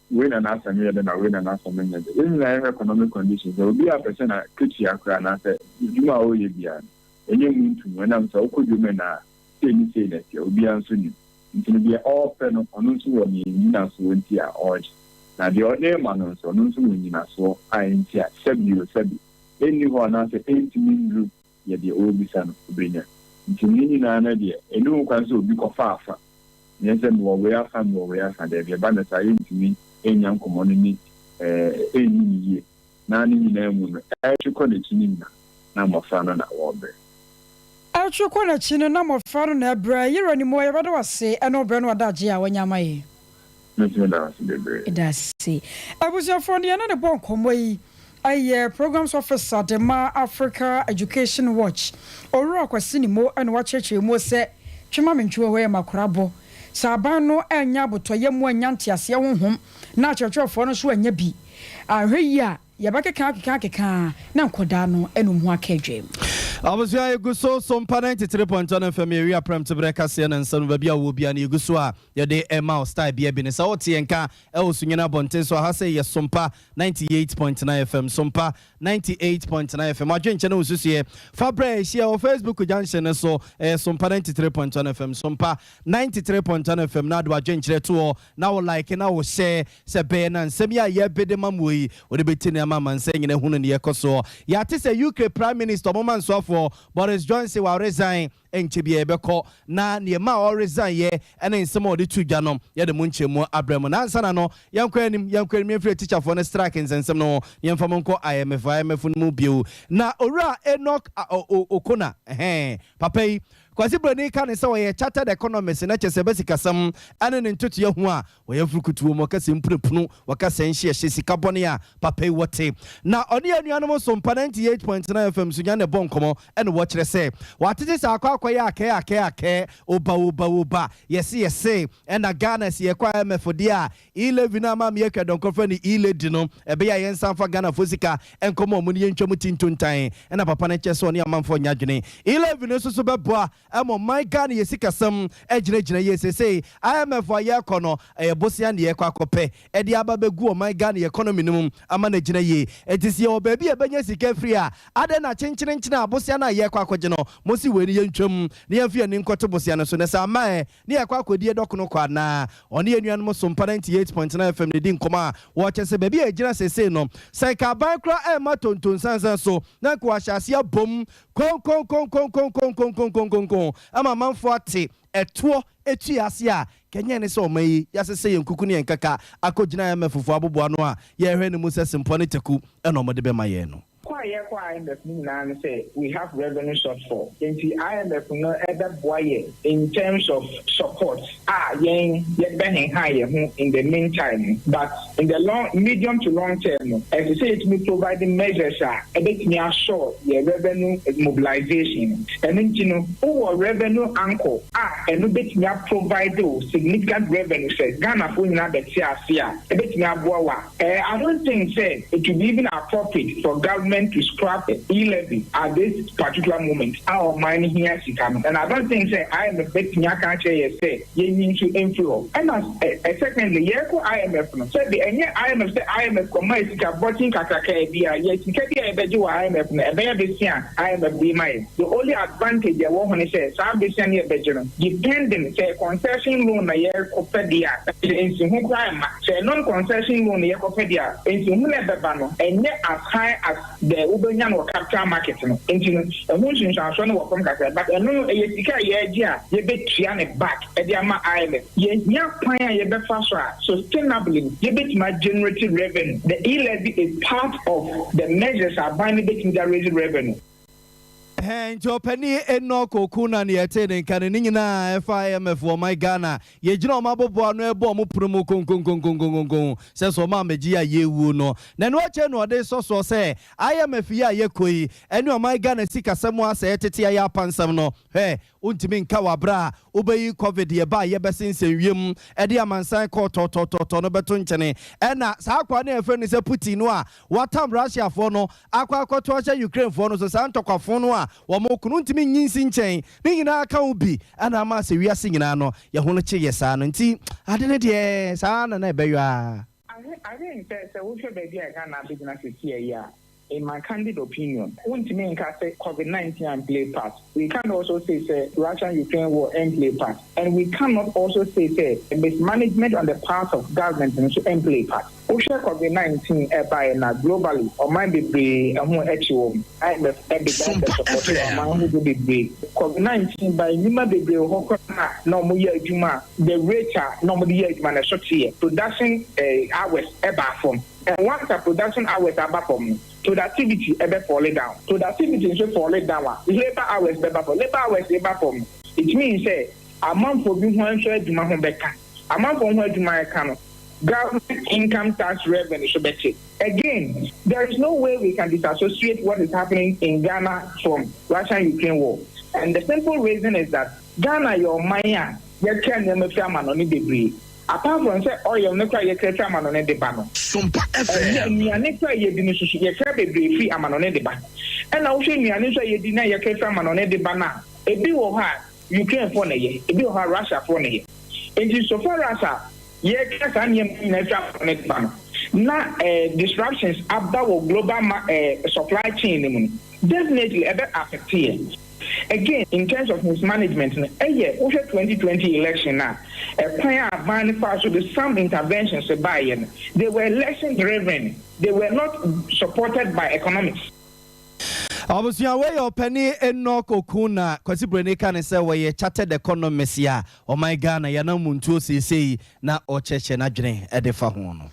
wei na n'asɛm yɛ dɛ na wei na n'asɛm nyɛ dɛ. Yɛn nyinaa yɛhwɛ economic conditions a obiara pɛ sɛ n'akatua koraa anaasɛ adwuma a ɔreyɛ biara no ɛnyɛ mu ntumu ɛnam sɛ wokɔ dwom ɛnnɛ a sei ne sei na ɛteɛ, obiara nso nim. Nti no deɛ ɔrepɛ no, ɔno nso wɔ ne nnyinasoɔ nti a ɔregye. Na deɛ ɔde rema no nso, ɔno nso wɔ nnyinasoɔ a enti a sɛbi o sɛbi, ɛnni hɔ anaasɛ ɛntumi nnuru yɛ deɛ ɔrebisa no, ɔbɛnya. Nti ne nyinaa no deɛ, ɛnni ho kwan sɛ obi kɔfa afa. Nyɛ sɛ mewɔ wei afa, mewɔ wei afa, daabi, ɛba no saa a, yɛntumi nnya nkɔmmɔ no ne ɛnni no yie. Na ne nyinaa mu no, ɛretwe kɔ n'akyi no nyinaa, na mmɔfra no na wɔrebrɛ. Ɛretwe kɔ n'akyi no, na mmɔfra no na ɛrebrɛ. Yerɛ ne mu, yɛbɛda wo ase ɛne wo brɛ ne w'adagyeɛ a wanya ama yɛn. Me nso meda wo ase bebree. Yɛda ase. Abusuafoɔ, deɛ yɛne no bɔ nkɔmmɔ yi yɛ Programs Officer de ma Africa Education Watch, Owura Kwasi Nimo na wakyerɛkyerɛ mu sɛ, Twe ma mentwe wo hɔ yɛ m'akorabɔ. Sɛ aban no annya abotɔyam annya nteaseɛ honhom na akyerɛkyerɛfoɔ no nso annya bi anhwɛ yie a, yɛbɛkeka akeka akeka na nkwadaa no anum ho aka adwam. Abusua yɛgu so Sompa 93.1 FM yɛwi aprɛmte berɛ kaseɛ ne nsɛm no baabi a wowɔ biara no yɛgu so a yɛde ɛma wo style bia bi ne sɛ wote yɛn nka ɛwɔ Sunyani abɔnten so aha sɛ yɛ Sompa 98.9 FM Sompa 98.9 FM adwenkyɛ ne wo susuɛ fa brɛ yɛhyia wɔ Facebook junction no so ɛyɛ Sompa 93.1 FM Sompa 93.1 FM na ade w'adwenkyerɛ to hɔ na wo like na wo share sɛ bɛyɛ na nsɛm yi a yɛbe de ma mo yi wode bɛti ne ama amansan nyina hunu neɛ ɛkɔ soɔ. Yɛate sɛ UK Prime Minister ɔmoma nsoafoɔ Boris Johnson wa resign ɛnkyɛ biara yɛbɛkɔ na neɛ ɛmaa ɔ resign yɛ ɛne nsɛm a ɔde too dwa no yɛde mo nkyɛmu abrɛ mo. Na ansa na no yɛnkɔ anim yɛnkɔ anim yɛmfiri atikyafoɔ no strike nsɛnsɛm no ho na yɛmfa mo nkɔ IMF IMF no mu bio na Owura Enoch Okona ɛhɛn papa yi Kwasi Broni ka ne sɛ ɔyɛ Chartered Economist na kyerɛ sɛ ɛba sikasɛm ne ne ntotoeɛ ho a, ɔyɛ mfurukutuo mu, ɔka sɛ mpunapunu, wɔka sɛ nhyeɛhye, sika bɔne a papa yi wɔ te. Na ɔne yɛn nuanom nso mpa 98.9 FM so nya na ɛbɔ nkɔmmɔ ɛna wɔkyerɛ sɛ wɔatete sɛ akɔ akɔyɛ akɛɛ akɛɛ akɛɛ, oba oba oba, yɛse yɛse ɛna Ghana sɛ yɛkɔ IMF deɛ a E-levy no a Maame Akua Donkor frɛ no E-lady no, ɛbɛyɛ a yɛnsan mfa Ghanafoɔ sika nkɔma wɔn na yɛntwa mu ti ntontan. Ɛna papa no kyerɛ sɛ ɔne amanfoɔ nyɛ adwene. E-levy no nso so bɛboa ma ɔman Ghana yɛ sikasɛm agyinagyina yie. Seesei IMF a yɛrekɔ no, ɛyɛ bosea na yɛrekɔ akɔpɛ de aba abɛgu ɔman Ghana yɛ economy no mu ama no agyina yie. Enti sɛ yɛwɔ baabi a yɛbɛnya sika afiri a, adɛn na kyenkyerenkyene a bosea no a yɛrekɔ akɔgye no, mose wei no yɛntwa mu na yɛmfa yɛn ani nkɔto bosea no so? Na sɛ amma ɛ? Ne yɛkɔ akɔdie dɔkono kɔ anaa? Ɔne yɛn nuanom Sompa 98.9 FM na ɛdi nkɔmmɔ a wɔkyɛ sɛ baabi a yɛgyina seesei no, sɛ nka aban koraa ɛmma tonto nsansan so na nka wɔahyɛ aseɛ abom konkonkonkonkonkonkonkonkonkonkon ama amanfoɔ ate ɛtoɔ ɛtui ase a, kɛnyɛ ne sɛ ɔman yi yɛasesɛ yɛn kuku ne yɛn kaka akɔgyina IMF foɔ aboboano a yɛrehwɛ no mu sɛ sempɔ ne taku na wɔde bɛma yɛn no. Kɔ a yɛkɔ. yɛrekɔ IMF no nyinaa no sɛ we have revenue shortfall, nti IMF no ɛbɛboa yɛ in terms of support a yɛn yɛbɛhenha yɛn ho in the meantime, but in the long, medium to long term no, ɛsɛ sɛ yɛtumi provide measures a ɛbɛtumi asɔ yɛ revenue mobilization. Ɛno nti no, wowɔ revenue anchor a ɛno bɛtumi aprovide o significant revenue sɛ Ghanafoɔ nyinaa bɛte ase a ɛbɛtumi aboa wa. I don't think say it will be even appropriate for government to scrap e-levy at this particular moment a ɔman no hia sika no, and I don't think say IMF bɛtumi aka akyerɛ yɛ sɛ yɛnyi nso mfiri hɔ. Ɛna secondly, yɛrekɔ IMF no, sɛbi, ɛnyɛ IMF sɛ IMF kɔma yɛ sika bɔten kakraka bi a yɛ sika bi a yɛbɛgye wɔ IMF no ɛbɛyɛ besia IMF bi ma yɛ. The only advantage ɛwɔ ho ne sɛ saa besia no yɛbɛgye no, depending sɛ concession loan na yɛrekɔpɛ deɛ a, nsi ho koraa mma. Sɛ non concession loan na yɛkɔpɛ deɛ a, nsi ho na ɛbɛba no ɛnyɛ as high as the wobɛnya no wɔ capital market no, nti no ɛho nsunsuansoɔ no wɔ fam kakra, but ɛno no ɛyɛ sika a yɛregye a yɛbɛtua ne back ɛde ama IMF. Yɛhia kwan a yɛbɛfa so a sustainably yɛbɛtumi generate revenue. The e-levy is part of the measures aban no bɛtumi de raise revenue. Nti ɔpani Enoch Okuna ne yɛte ne nka no. Ne nyinaa ɛfa IMF wɔ ɔman Ghana, yɛgyina ɔma aboboa no ɛbɔ ɔmo pono mu konkonkonkonkonkon sɛ ɔma amagye a yɛwu no, na ɛno akyɛ no ɔde sɔ soɔ sɛ IMF yi a yɛkɔ yi ɛne ɔman Ghana sikasɛm asɛ ɛtete ayɛ apansɛm no hɛ, wontumi nka wɔ a wobɛyi COVID yɛba a yɛbɛsensɛn wiem ɛde amansan kɔɔ tɔtɔtɔtɔ no bɛto nkyɛne. Ɛna saa akoa no yɛfrɛ no sɛ Putin no a watam Russiafoɔ no akɔ akɔto ahyɛ Ukrainefoɔ no so, saa ntɔkwafo no a wɔn kono ntumi nyi nsi nkyɛn ne nyinaa ka ho bi ɛna ama sɛ wiase nyinaa no yɛho no kye yɛ saa no. Nti ade no deɛ, saa na na ɛbɛyɔ a. I think sɛ wohwɛ baabi a Ghana abɛgyina seesei yi a, in my candid opinion, wontumi nka sɛ COVID-19 and play part. We can also say sɛ Russian-Ukraine war and play part. And we cannot also say sɛ mismanagement on the part of government nso and play part. Wohwɛ COVID-19 ɛbaeɛ na globally ɔman bebree ɛho akyi wɔ mu. IMF ɛde bɛ support ɔman ahodoɔ bebree. COVID-19 ba, nnwuma bebree wɔ hɔ koraa na wɔn yɛ adwuma a the rate a na wɔn de yɛ adwuma no ɛso teɛ. Production hours ɛba fam. And once the production hours aba fam no, productivity ɛbɛ fall down. Productivity nso fall down a, labour hours bɛba fam. Labour hours bɛba fam, it means sɛ amanfoɔ bi ho nso adwuma ho bɛka. Amanfoɔ ho adwuma ɛka no, government income tax revenue so bɛte. Again, there is no way we can disassociate what is happening in Ghana from Russia-Ukraine war, and the simple reason is that Ghana yɛ ɔman a yɛtwa nneɛma fi ama no ne bebree. Apart from sɛ oil ne kora yɛkra fi ama no ne de ba no, Sompa ɛnyɛ FM. nnuane kora yɛdi no soso, yɛkra bebree fi ama no ne de ba. Ɛna wohwɛ nnuane nso a yɛdi na yɛkra fi ama no ne de ba no a, ebi wɔ hɔ a Ukraine foɔ na yɛ, ebi wɔ hɔ a Russia foɔ na yɛ. Nti so far as a yɛkra saa nneɛma nyinaa fi ama no ne de ba no na disruptions aba wɔ global supply chain no mu no, definitely ɛbɛ affect yɛ. Again, in terms of mismanagement no, ɛyɛ wohwɛ 2020 election a, ɛkwan a aban no fa so de some interventions baayɛ no, they were election driven, they were not supported by economics. Abusua, wei yɛ ɔpani Enoch Okuna. Kwasi Broni ka ne sɛ wɔyɛ chartered economist a ɔman Ghana yɛnam mu ntuo seesei na ɔkyerɛkyerɛ n'adwene ɛde fa ho no.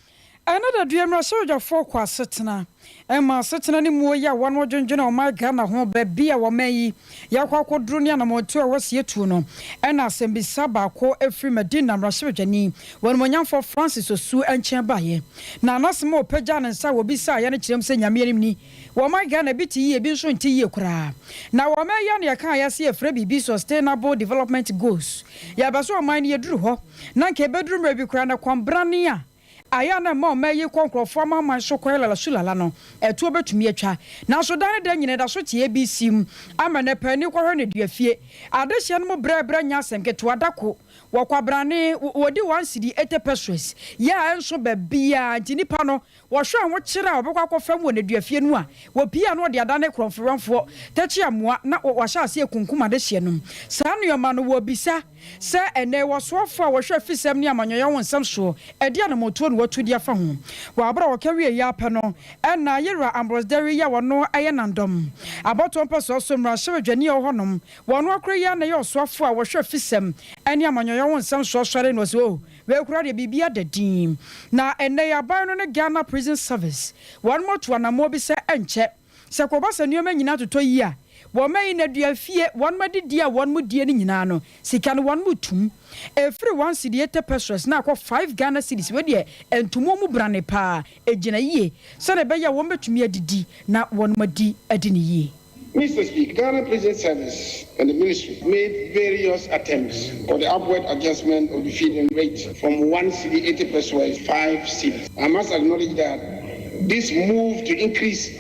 Ɛno da dua mmarahyɛwadwafoɔ kɔ asetena ɛma asetena no muo yi a wɔn dwendwene ɔman Ghana ho, baabi a wɔma yi yɛakɔ akɔduro ne anammɔntuo a wɔsi atuo no. Ɛna asɛmbisa baako afiri Madina mmarahyɛwadwani wɔnumonyamfoɔ Francis Osu nkyɛn baeɛ, na anasɛm a ɔpagya ne nsa a wɔbisaa yɛ no kyerɛ mu sɛ Nyame anim ni, wɔman Ghana bi te yie, bi nso nte yie koraa, na wɔma yɛ no yɛka a yɛse yɛfrɛ biribi Sustainable Development Goals. Yɛbɛ so ɔman no yɛduru hɔ na nka ɛbɛduru mmerɛ bi koraa na kwambrane a ayɛ na ma ɔma yi kɔ nkurɔfoɔ amaman so kɔyɛ lala sulala no, ɛtoɔ bɛtumi atwa. Nanso da ne da nyina da so te ABC mu ama ne paani kɔhwɛ ne dua fie adehyɛ no mu brɛbrɛ nya asɛm ketewa da ko wɔkwabrane wɔdi 1 cedi 80 pesewas yɛ a ɛnso baabiaa. Nti nipa no wɔhwɛ ahokyerɛ a wɔbɛkɔ akɔfam wɔ nneduafie no a wɔpie a na wɔde adane korɔmforɔmfoɔ tɛkyi amoa na wɔahyɛ ase akunkum adehyeɛ no. Saa nneɛma no wɔbisa sɛ ɛnɛ wɔsoafoɔ a wɔhwɛ fisɛm ne amanyɔyɛ ho nsɛm soɔ ɛde anammɔtuo no wɔatu de afa ho. Wɔ abere a wɔka wie yɛ apɛ no, ɛna yɛwura Ambrose Dery yi a wɔno ɛyɛ Nandɔm abɔtoɔ mpɛ so mmarahyɛbadwani a ɛwɔ hɔnom, wɔno akora yi a na ɛyɛ ɔsoafoɔ a wɔhwɛ fisɛm ne amanyɔyɛ ho nsɛm soɔ sɔre no ɔsɛ o wei deɛ biribi ada din. Na ɛnɛ yɛ aban no ne Ghana Prison Service wɔn mo to anammɔ bi sɛ ɛnkyɛ. Sɛ kɔba sɛ nneɛma nyinaa totɔ yie a, wɔn ayi no aduafie, wɔn adidie a wɔn die no nyinaa no, sika no wɔn tum. Ɛfiri 1 cedi 80 pesewas na akɔ 5 Ghana cedis. Wei deɛ ntomo mu brane paa, ɛgyina yie sɛdeɛ ɛbɛyɛ a wɔn bɛtumi adidi na wɔn adi adi ne yie. Mr. Speaker, Ghana Prison Service and the Ministry made various attempts for the upward adjustment of the feeding rate from 1 cedi 80 pesewas 5 cedis. I must acknowledge that this move to increase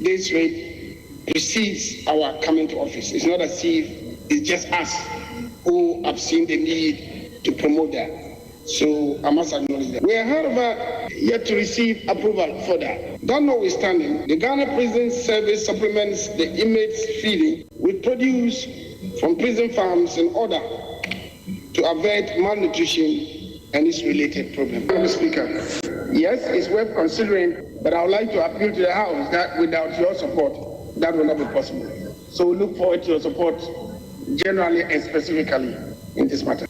this rate precedes our coming to office. It's not as if it's just us who have seen the need to promote that. So I must acknowledge that. We are, however, yet to receive approval for that. That notwithstanding, the Ghana Prison Service supplements the inmates' feeding with produce from prison farms in order to avert malnutrition and its related problems. Madam Speaker, yes, it's worth considering, but I would like to appeal to the House that without your support, that will not be possible. So we look forward to your support generally and specifically in this matter.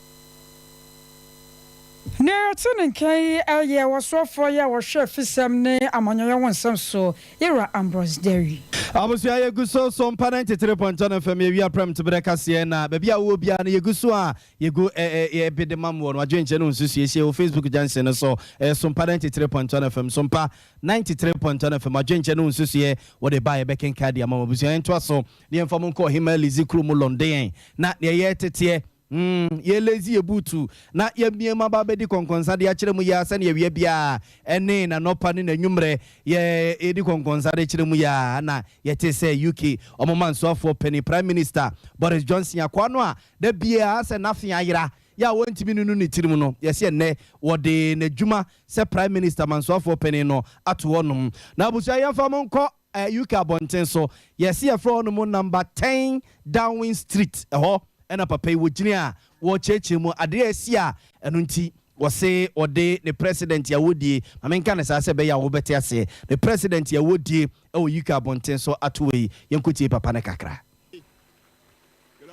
Na ɛte ne nkan ɛyɛ wɔsoafoɔ yi a wɔhwɛ fisɛm ne amanyɔyɛ ho nsɛm so, yɛwura Ambrose Dery. Abusua, yɛgu so so mpa 93.1 FM, yɛwia prɛm to berɛ kaseɛ na baabi a wowɔ biara no, yɛgu so a yɛgu yɛbede ma mmoɔ no adwenkyɛ no nsusuehyie wɔ Facebook junction no so. Ɛyɛ Sompa 93.1 FM, Sompa 93.1 FM. Adwenkyɛ no nsusueɛ wɔde ba, yɛbɛkenka de ama mo. Abusua, yɛntoa so ne yɛmfa mo nkɔ ɔhema Lizi kuro mu London na deɛ yɛ teteɛ yɛlezi yɛ buutu na yɛmie ma ba bɛdi kɔnkɔnsa de akyerɛ mu yia sɛne yɛwia biaa ɛne nanɔpa ne n'anwummerɛ yɛ yɛdi kɔnkɔnsa de kyerɛ mu yia. Na yɛte sɛ UK ɔmoma nsoafoɔ pani, Prime Minister Boris Johnson, akoa no a da biaa sɛ n'afe ayera yɛ a wɔntumi nunu ne tirim no, yɛsɛ ɛnnɛ wɔde n'adwuma sɛ Prime Minister mansoafoɔ panin no ato hɔnom. Na abusua, yɛmfa mo nkɔ UK abɔnten so. Yɛsi yɛfrɛ hɔnom Number 10 Downing Street. Ɛhɔ ɛna papa yi wɔgyina a wɔrekyerɛkyerɛ mu adeɛ a asi a ɛno nti wɔse ɔde ne president a wɔdie, maame nka ne saa sɛ ɛbɛyɛ a wɔbɛte aseɛ, ne president a wɔdie ɛwɔ UK abɔnten so ato wɔ yi. Yɛnkɔtie papa ne kakra. Good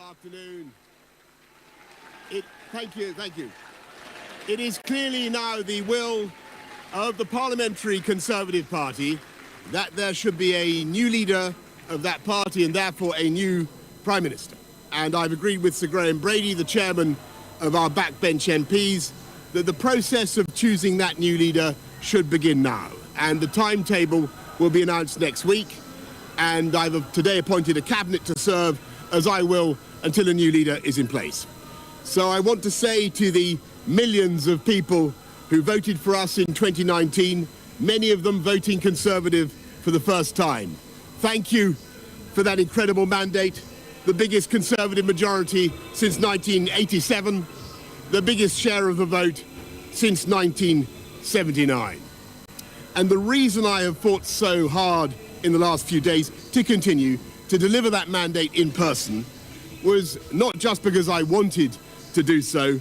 afternoon. Thank you, thank you. It is clearly now the will of the Parliamentary Conservative Party that there should be a new leader of that party and therefore a new Prime Minister. And I've agreed with Sir Graham Brady, the chairman of our backbench MPs, that the process of choosing that new leader should begin now. And the timetable will be announced next week. And I've today appointed a cabinet to serve as I will until a new leader is in place. So I want to say to the millions of people who voted for us in 2019, many of them voting Conservative for the first time, thank you for that incredible mandate, the biggest Conservative majority since 1987, the biggest share of the vote since 1979. And the reason I have fought so hard in the last few days to continue to deliver that mandate in person was not just because I wanted to do so,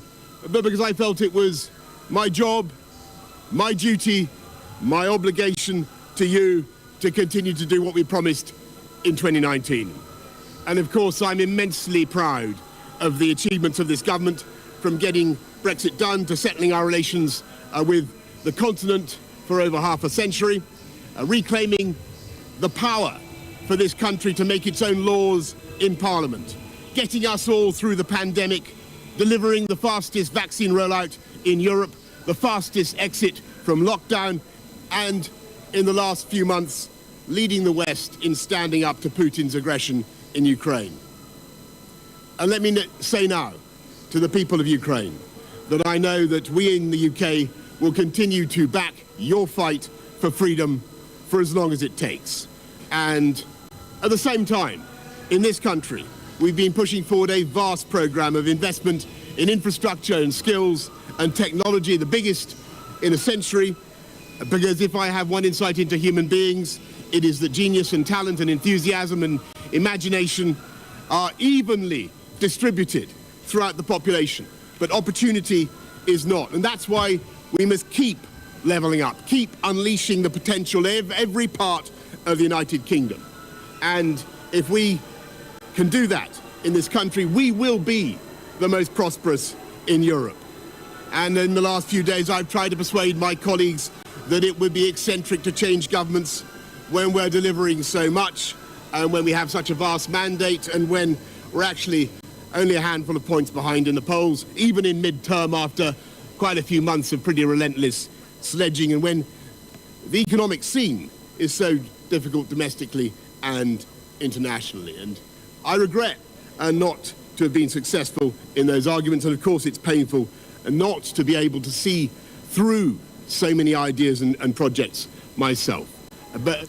but because I felt it was my job, my duty, my obligation to you to continue to do what we promised in 2019. And of course, I'm immensely proud of the achievements of this government, from getting Brexit done to settling our relations with the continent for over half a century, reclaiming the power for this country to make its own laws in Parliament, getting us all through the pandemic, delivering the fastest vaccine rollout in Europe, the fastest exit from lockdown, and in the last few months, leading the West in standing up to Putin's aggression in Ukraine. And let me say now to the people of Ukraine that I know that we in the UK will continue to back your fight for freedom for as long as it takes. And at the same time, in this country, we've been pushing forward a vast programme of investment in infrastructure and skills and technology, the biggest in a century, because if I have one insight into human beings, it is that genius and talent and enthusiasm and imagination are evenly distributed throughout the population, but opportunity is not. And that's why we must keep levelling up, keep unleashing the potential of every part of the United Kingdom. And if we can do that in this country, we will be the most prosperous in Europe. And in the last few days, I've tried to persuade my colleagues that it would be eccentric to change governments when we're delivering so much and when we have such a vast mandate and when we're actually only a handful of points behind in the polls, even in mid-term after quite a few months of pretty relentless sledging and when the economic scene is so difficult domestically and internationally. And I regret not to have been successful in those arguments. And of course, it's painful not to be able to see through so many ideas and, and projects myself. But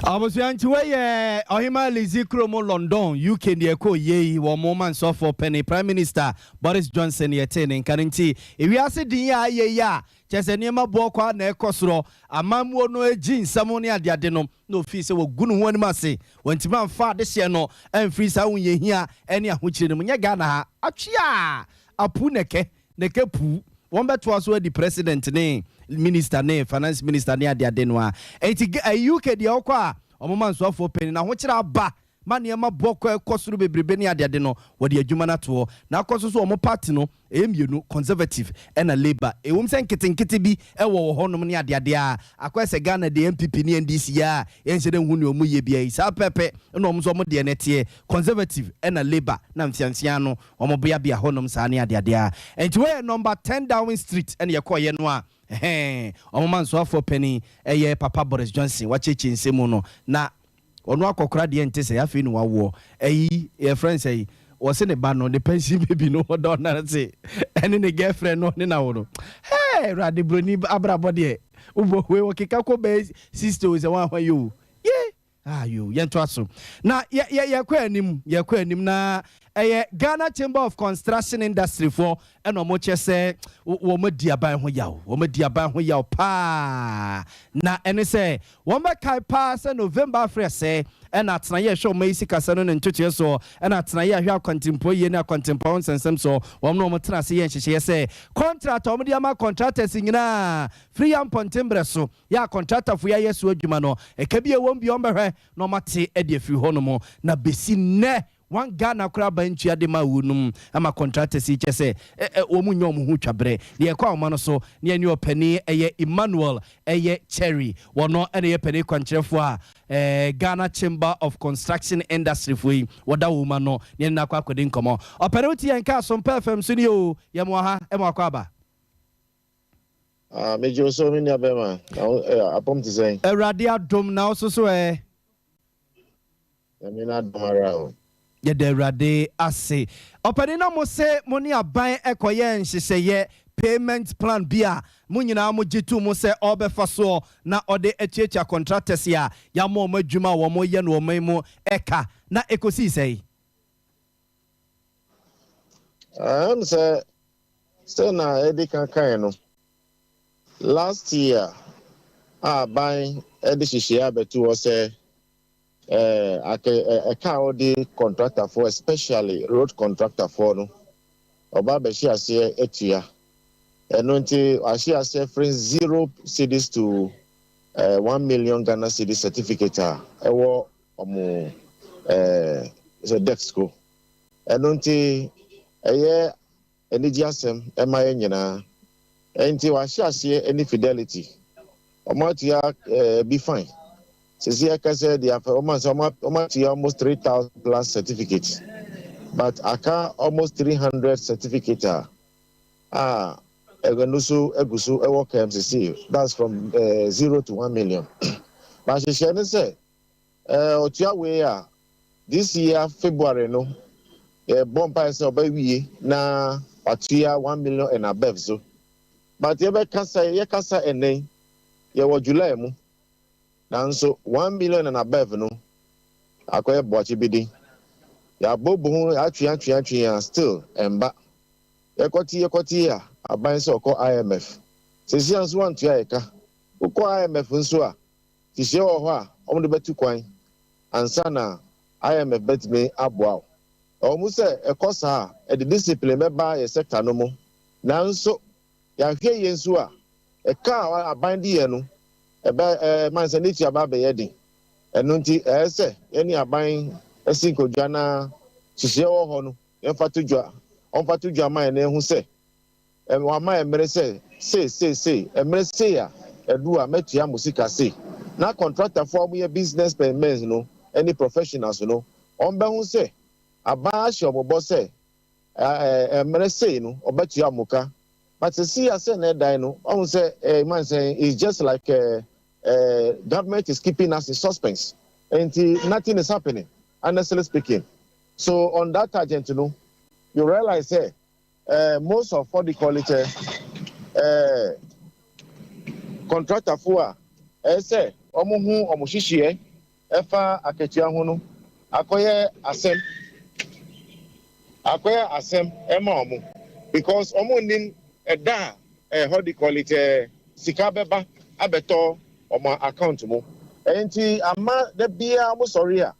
Abusua, nti wɔyɛ Ɔhema Lizzie kurom London, UK, deɛ ɛkɔ yie wɔ mo ma nsɔfoɔ pɛne Prime Minister Boris Johnson yɛtee ne nka no. Nti ewiase din a ayɛ yi a kyerɛ sɛ nneɛma boɔ kɔ a na ɛkɔ sorɔ, amammuo no agyi nsɛm ne adeade no, na ofii sɛ wɔgu ne ho anim ase, wɔntumi amfa adehyeɛ no amfiri saa ahoyɛhia ne ahokyere no mu. Nyɛ Ghana ha atwe a apu nɛkɛ nɛkɛ puu wɔn bɛtoa so adi president ne minister ne finance minister ne adeade no a. Enti UK deɛ, ɔkɔ a ɔmoma nsoafoɔ panin na ahokyere aba ma nneɛma bɔ kɔ ɛkɔ soro bebrebe ne adeade no, wɔde adwuma no atoɔ na akɔ so so. Ɔmo party no ɛyɛ mmienu, Conservative ɛna Labour. Ɛwom sɛ nketenkete bi ɛwɔ wɔ hɔnom ne adeade a akɔyɛ sɛ Ghana deɛ NPP ne NDC a yɛnhyɛ dɛ nhu ne ɔmo yɛ bia yi saa pɛpɛ, ɛna ɔmo nso ɔmo deɛ no teɛ Conservative ɛna Labour na mfiamfia no ɔmo beabea hɔnom saa ne adeade a. Ɛnti wɔyɛ number 10 Downing Street ɛna yɛkɔɔyɛ no a, ɛhɛn ɔmo ma nsoafoɔ panin ɛyɛ Papa Boris Johnson wakyekye nsɛm no na ɔno akɔkora deɛ nte sɛ afei ne wawoɔ ɛyi yɛfrɛ n sɛ yi wɔse ne ba no ne pension baby no, wɔda ɔnare se ɛne ne girlfriend no ne na wo no. Hey, Awurade, buroni abrabɔ deɛ wobɔ wei wɔkeka kɔ bɛyɛ 60 o sɛ woahwa yi o ye ayo. Yɛntoa so na yɛkɔ anim, yɛkɔ anim na ɛyɛ Ghana Chamber of Construction Industry foɔ ɛna ɔmo kyɛ sɛ wɔn adi aban ho yaw, wɔn adi aban ho yaw paa. Na ɛne sɛ wɔn bɛkae paa sɛ November afrɛ sɛ ɛna atenaeɛ ɛhwɛ ɔmo yi sikasa no ne ntotoeɛ soɔ, ɛna atenaeɛ ahwɛ akwantempɔ yie ne akwantempɔ ho nsɛnsɛm soɔ, wɔn na wɔn tena ase yɛ nhyehyɛeɛ sɛ contract a wɔn de ama contractors nyinaa firi yɛ mpɔnten so yɛ a contractorfoɔ yɛ ayɛ so adwuma no, ɛka bi a ɛwɔ mu bi wɔn bɛhwɛ na wɔn ate ɛde afiri hɔ nom. Na besi nnɛ one Ghana koraa ba ntua de ma wo nom ama contractors yi kyɛ sɛ wɔn mu nyɛ wɔn ho twa berɛ deɛ ɛkɔ ahoma no so. Ne ɛne ɔpanin ɛyɛ Emmanuel ɛyɛ Cherry, wɔno ɛna ɛyɛ panin kwankyerɛfoɔ a Ghana Chamber of Construction Industry foɔ yi wɔda wɔn mu ano ne ɛne n'akɔ akɔdi nkɔmɔ. Ɔpanin, wote yɛn kaa Sompa FM so ni o, yɛ mo ha, ɛmo akɔ aba. Ah, megye wo so, me nua bɛrima. Na wo apɔm te sɛn? Awurade adom, na wo so ɛ? Nyame no adom ara o. Yɛda Awurade ase. Ɔpanin, na mo se mo ne aban ɛkɔyɛ nhyehyɛeɛ payment plan bi a mo nyinaa mo gye to mu sɛ ɔbɛfa soɔ na ɔde atuatua contractors a yɛama wɔn adwuma a wɔn yɛ no wɔn mu ɛka, na ɛkɔsii sɛn? Sɛ na ɛde kan no, last year a aban ɛde hyehyɛ abɛto hɔ sɛ akɛ ɛka a wɔde contractorfoɔ, especially road contractorfoɔ no, ɔba abɛhyɛ aseɛ atua. Ɛno nti ahyɛ aseɛ firi 0 cedis to 1 million Ghana cedis certificate a ɛwɔ ɔmo sɛ desk ko. Ɛno nti ɛyɛ anigye asɛm ɛma yɛn nyinaa. Nti wahyɛ aseɛ ne Fidelity, ɔmo atua bi fine. Sisi ɛka sɛ deɛ afɛ ɔmo ansa ɔmo atua almost 3,000 plus certificate, but aka almost 300 certificate a ɛno nso egu so ɛwɔ kɛm sisi. That's from 0 to 1 million. But ahyehyɛ ne sɛ ɔtua wei a, this year February no, yɛbɔ mpaeɛ sɛ ɔbɛwie na watua 1 million and above so. But yɛbɛkasa, yɛkasa ɛnɛ yɛwɔ July mu, nanso 1 million and above no akɔyɛ bɔakye bi din. Yɛabɔ bo ho atwe atwe atwe a, still ɛmba. Yɛkɔte yɛkɔte a, aban sɛ ɔkɔ IMF. Sɛsi a nso wantua yɛ ka. Wokɔ IMF nso a, hyehyɛ wɔ hɔ a wɔn de bɛtu kwan ansa na IMF bɛtumi aboa wo. Ɛwɔ mu sɛ ɛkɔ saa a, ɛde discipline bɛba yɛ sector no mu, nanso yɛahwɛ yie nso a, ɛka a aban di yɛ no ɛbɛ man sɛ ne tua ba abɛyɛ den. Ɛno nti ɛyɛ sɛ yɛne aban asi nkonnwa na hyehyɛ wɔ hɔ no, yɛmfa to dwa, ɔmfa to dwa ma yɛn na ehu sɛ wama yɛn mmerɛ sɛ sei sei sei, mmerɛ sei a ɛdu a mɛtua mo sika sei. Na kɔntraktafoɔ a wɔyɛ business men no ne professionals no, wɔbɛhu sɛ aban ahyɛ wɔn bɔ sɛ mmerɛ sei no ɔbɛtua wɔn ka. But sisi a sɛ na ɛdan no, ɔhu sɛ man sɛ it's just like government is keeping us in suspense. Nti nothing is happening, honestly speaking. So on that tangent no, you realize sɛ most of what they call it contractorfoɔ a ɛyɛ sɛ wɔn ho wɔn hyehyeɛ ɛfa akatua ho no akɔyɛ asɛm ɛma wɔn because wɔn nim ɛda a how they call it sika bɛba abɛtɔ wɔn account mu. Nti ama da biara wɔn sɔre a,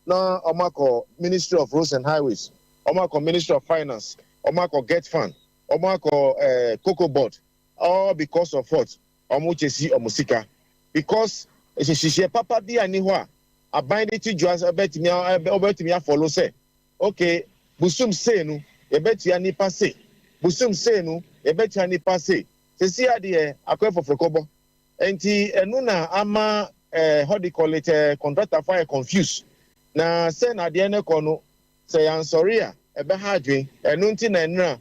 na wɔn akɔ Ministry of Roads and Highways, wɔn akɔ Ministry of Finance, wɔn akɔ GETFund, wɔn akɔ Cocoa Board, all because of what? Wɔn kyesi wɔn sika because nhyehyɛ papa bi a ni hɔ a aban de ti dwa ɔbɛtumi afɔlo sɛ, okay, busum sei no yɛbɛtua nipa sei, busum sei no yɛbɛtua nipa sei. Sisi adeɛ akɔyɛ fɔfɔrɔkɔbɔ. Nti ɛno na ama how they call it contractor fo ayɛ confused na sɛ na adeɛ no kɔ no sɛ yansɔre a ɛbɛha adwen. Ɛno nti na nnura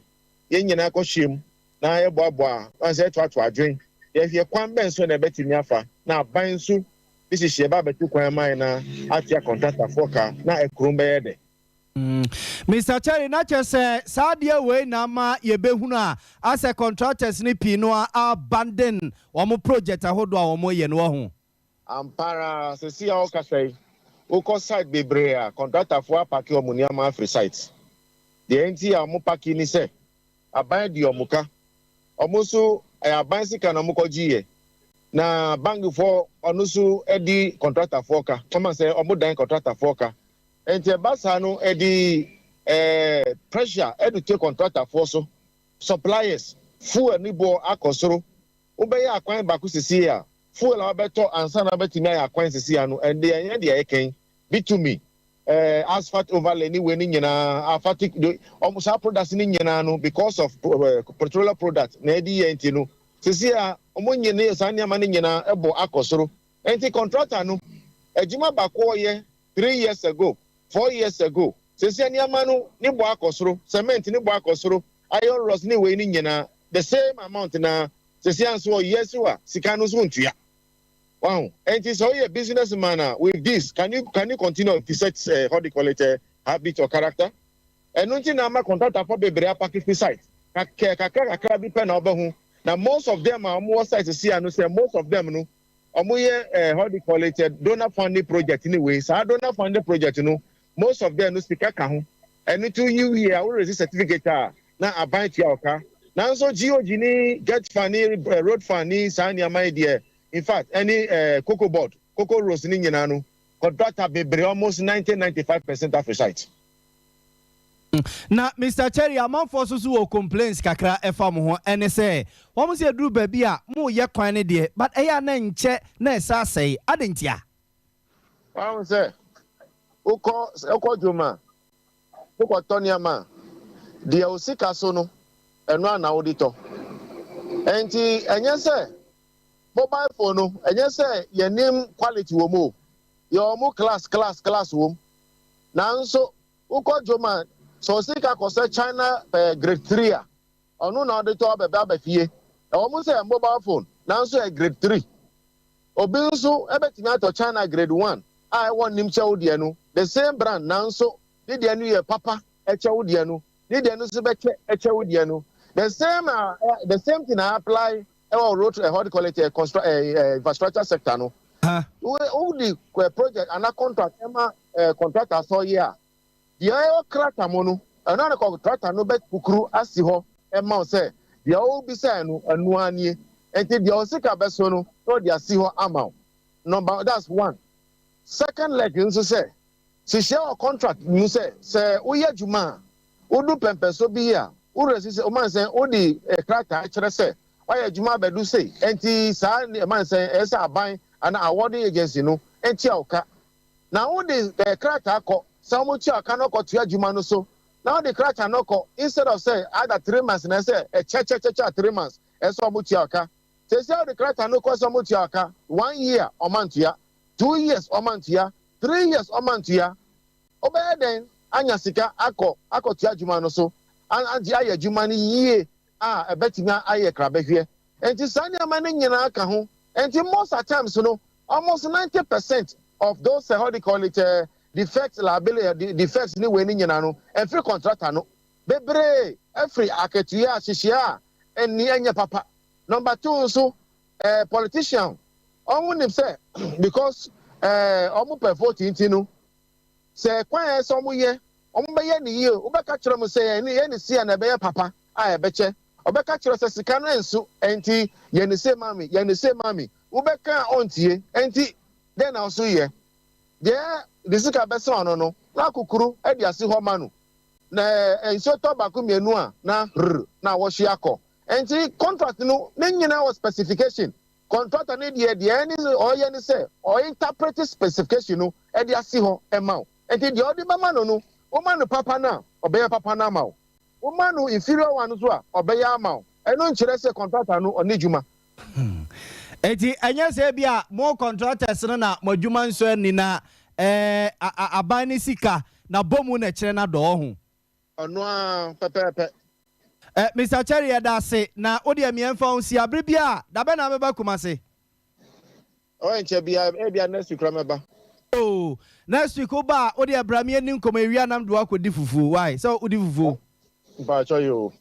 yɛn nyinaa kɔhyia mu na yɛboaboa wɔn sɛ ɛtoato adwen, yɛhwɛ kwan bɛn so na ɛbɛtumi afa na aban nso de hyehyɛ ba abɛto kwan man na atua contractorfoɔ ka na ɛkurom bɛyɛ dɛ. Mr Cherry, na kyerɛ sɛ saa adeɛ wei na ama yɛbɛhunu a asɛ contractors no pii no a abandon wɔn project ahodoɔ a wɔn yɛ no wɔ ho. Ampara, sisi a ɔkasa yi, wokɔ site bebree a, contractorfoɔ apack wɔn nneɛma afiri site. Deɛ nti a wɔn pack ni sɛ aban di wɔn ka, wɔn nso ɛyɛ aban sika na wɔn kɔ gye yɛ na bankfoɔ ɔno nso di contractorfoɔ ka, wɔn sɛ wɔn dan contractorfoɔ ka. Nti ɛba saa no, ɛde pressure ɛde to contractorfoɔ so. Suppliers, fuel ni boɔ akɔ soro. Wobɛyɛ akwan baako sisi a, fuel a wabɛtɔ ansa na wabɛtumi ayɛ akwan sisi ano, ɛnde ɛnyɛ deɛ ɛkɛn bitumen, asphalt overlay ni wei ni nyinaa, aphatic de ɔmo saa products ni nyinaa no, because of petroleum product na ɛde yɛ. Nti no sisi a ɔmo nyine saa nneɛma no nyinaa ɛbɔ akɔ soro. Nti contractor no adwuma baako ɔyɛ 3 years ago, 4 years ago, sisi nneɛma no ne bɔ akɔ soro, cement ne bɔ akɔ soro, iron rods ne wei ni nyinaa, the same amount na sisi anso ɔyɛ so a sika no nso ntua. Wow. And so you're a businessman with this. Can you continue with such how do you call it, habit or character? And nti na ama contractor for bebree apack fi site. Kakra kakra kakra bi pɛ na ɔbɛho. Na most of them a wɔn wɔ site si ano sɛ most of them no wɔn yɛ how do you call it, donor funding project anyway. Saa donor funding project no, most of them no sika ka ho. Ɛno to yi wie a wɔresi certificate a na aban tua ɔka. Nanso GOG ni GETFund ni road fund ni saa nneɛma yi deɛ, in fact, ɛne Cocoa Board, cocoa roads ni nyinaa no, contractor bebree, almost 90-95% afri site. Na Mr Cherry, amanfoɔ nso so wɔ complaints kakra ɛfa mo ho, ɛne sɛ wɔn sɛ aduru baabi a moyɛ kwan no deɛ, but ɛyɛ a na nkyɛ na ɛsa asɛe ade ntia. Wɔn sɛ wokɔ dwom a wokɔtɔ nneɛma a deɛ o sika so no, ɛno a na wode tɔ. Nti ɛnyɛ sɛ mobile phone no, ɛnyɛ sɛ yɛnim quality wɔ mu o, yɛwɔ mu class class class wɔ mu. Nanso wokɔ dwom a, sɛ o sika kɔ sɛ China grade 3 a, ɔno na ɔde tɔ abɛbɛ aba fie. Ɛwɔ mu sɛ mobile phone, nanso yɛ grade 3. Obi nso ɛbɛtumi atɔ China grade 1 a ɛwɔ nim kyɛw deɛ no, the same brand, nanso ne deɛ no yɛ papa ɛkyɛw deɛ no, ne deɛ no nso bɛkyɛ ɛkyɛw deɛ no. The same thing na apply ɛwɔ road, how do you call it, construct infrastructure sector no. Wo di project ana contract ɛma contractor sɔ yɛ a, deɛ ɛwɔ krataa mu no, ɛno ana contractor no bɛ kukuru asi hɔ ɛma wo sɛ deɛ ɔbisa no ɛno anie. Nti deɛ ɔsika bɛso no na ɔde asi hɔ ama wo number. That's one. Second leg nso sɛ hyehyɛ wɔ contract mu sɛ woyɛ adwuma a, wodu pɛmpɛso bi a wowura si sɛ ɔman sɛ wode krataa kyerɛ sɛ wayɛ adwuma abɛdu sei. Nti saa ɛman sɛ ɛyɛ sɛ aban ana awarding agency no ntua wo ka na wode krataa kɔ sɛ wɔn tua ka no kɔ tua adwuma no so na wode krataa no kɔ, instead of sɛ either 3 months na ɛsɛ ɛkyɛkyɛkyɛkyɛ 3 months ɛsɛ wɔn tua wo ka. Seesei a wode krataa no kɔ sɛ wɔtua wo ka, one year wɔantua, 2 years wɔantua, 3 years wɔantua. Wobɛyɛ dɛn anya sika akɔ akɔtua adwuma no so agye ayɛ adwuma no yie a ɛbɛtumi ayɛ krabɛhwɛ? Enti saa nneɛma no nyinaa ka ho. Enti most at times no, almost 90% of those how do you call it, defect liability, defects ne wei no nyinaa no, ɛmfiri contractor no. Bebree ɛfiri akatua ahyehyɛ a ɛnni ɛnyɛ papa. Number two nso, politician, ɔmo nim sɛ because ɔmo pɛ vote nti no, sɛ kwan a ɛsɛ ɔmo yɛ, ɔmo bɛyɛ ne yie. Wobɛka kyerɛ mo sɛ yɛn yɛn ne si a na ɛbɛyɛ papa a ɛbɛkyɛ. Ɔbɛka kyerɛ sɛ sika no nso, ɛnti yɛn ne se maami, yɛn ne se maami. Wobɛka a ɔntie, ɛnti dɛn na ɔso yɛ? Deɛ de sika bɛsɛn ɔno no, na akukuru ɛde ase hɔ ma no. Na nsuo tɔ baako mmienu a na rr na wɔhye akɔ. Nti contract no ne nyinaa wɔ specification. Contractor ne deɛ ɛne ɔyɛ ne sɛ ɔinterpret specification no ɛde asi hɔ ɛma wo. Nti deɛ ɔde bɛma no, woma no papa no a, ɔbɛyɛ papa no ama wo. Woma no inferior one nso a, ɔbɛyɛ ama wo. Ɛno nkyerɛ sɛ contractor no ɔne dwuma. Eti ɛnyɛ sɛ bi a mo contractors no na mo adwuma nso ani na aban ne sika na bɔ mu na ɛkyerɛ na dɔɔ ho. Ɔno a pɛpɛɛpɛ. Mr Cherry, yɛda ase na wo deɛ mmiɛnfa ho si abere bi a dabɛ na abɛba Kumase. Ɔyɛ nkyɛ bia, ebia next week kora mɛba. Oh, next week wo ba a, wo deɛ bra mi ani nkɔmɔ ewia nam do akɔdi fufuo. Why sɛ wodi fufuo? Mpakyɛ yi o.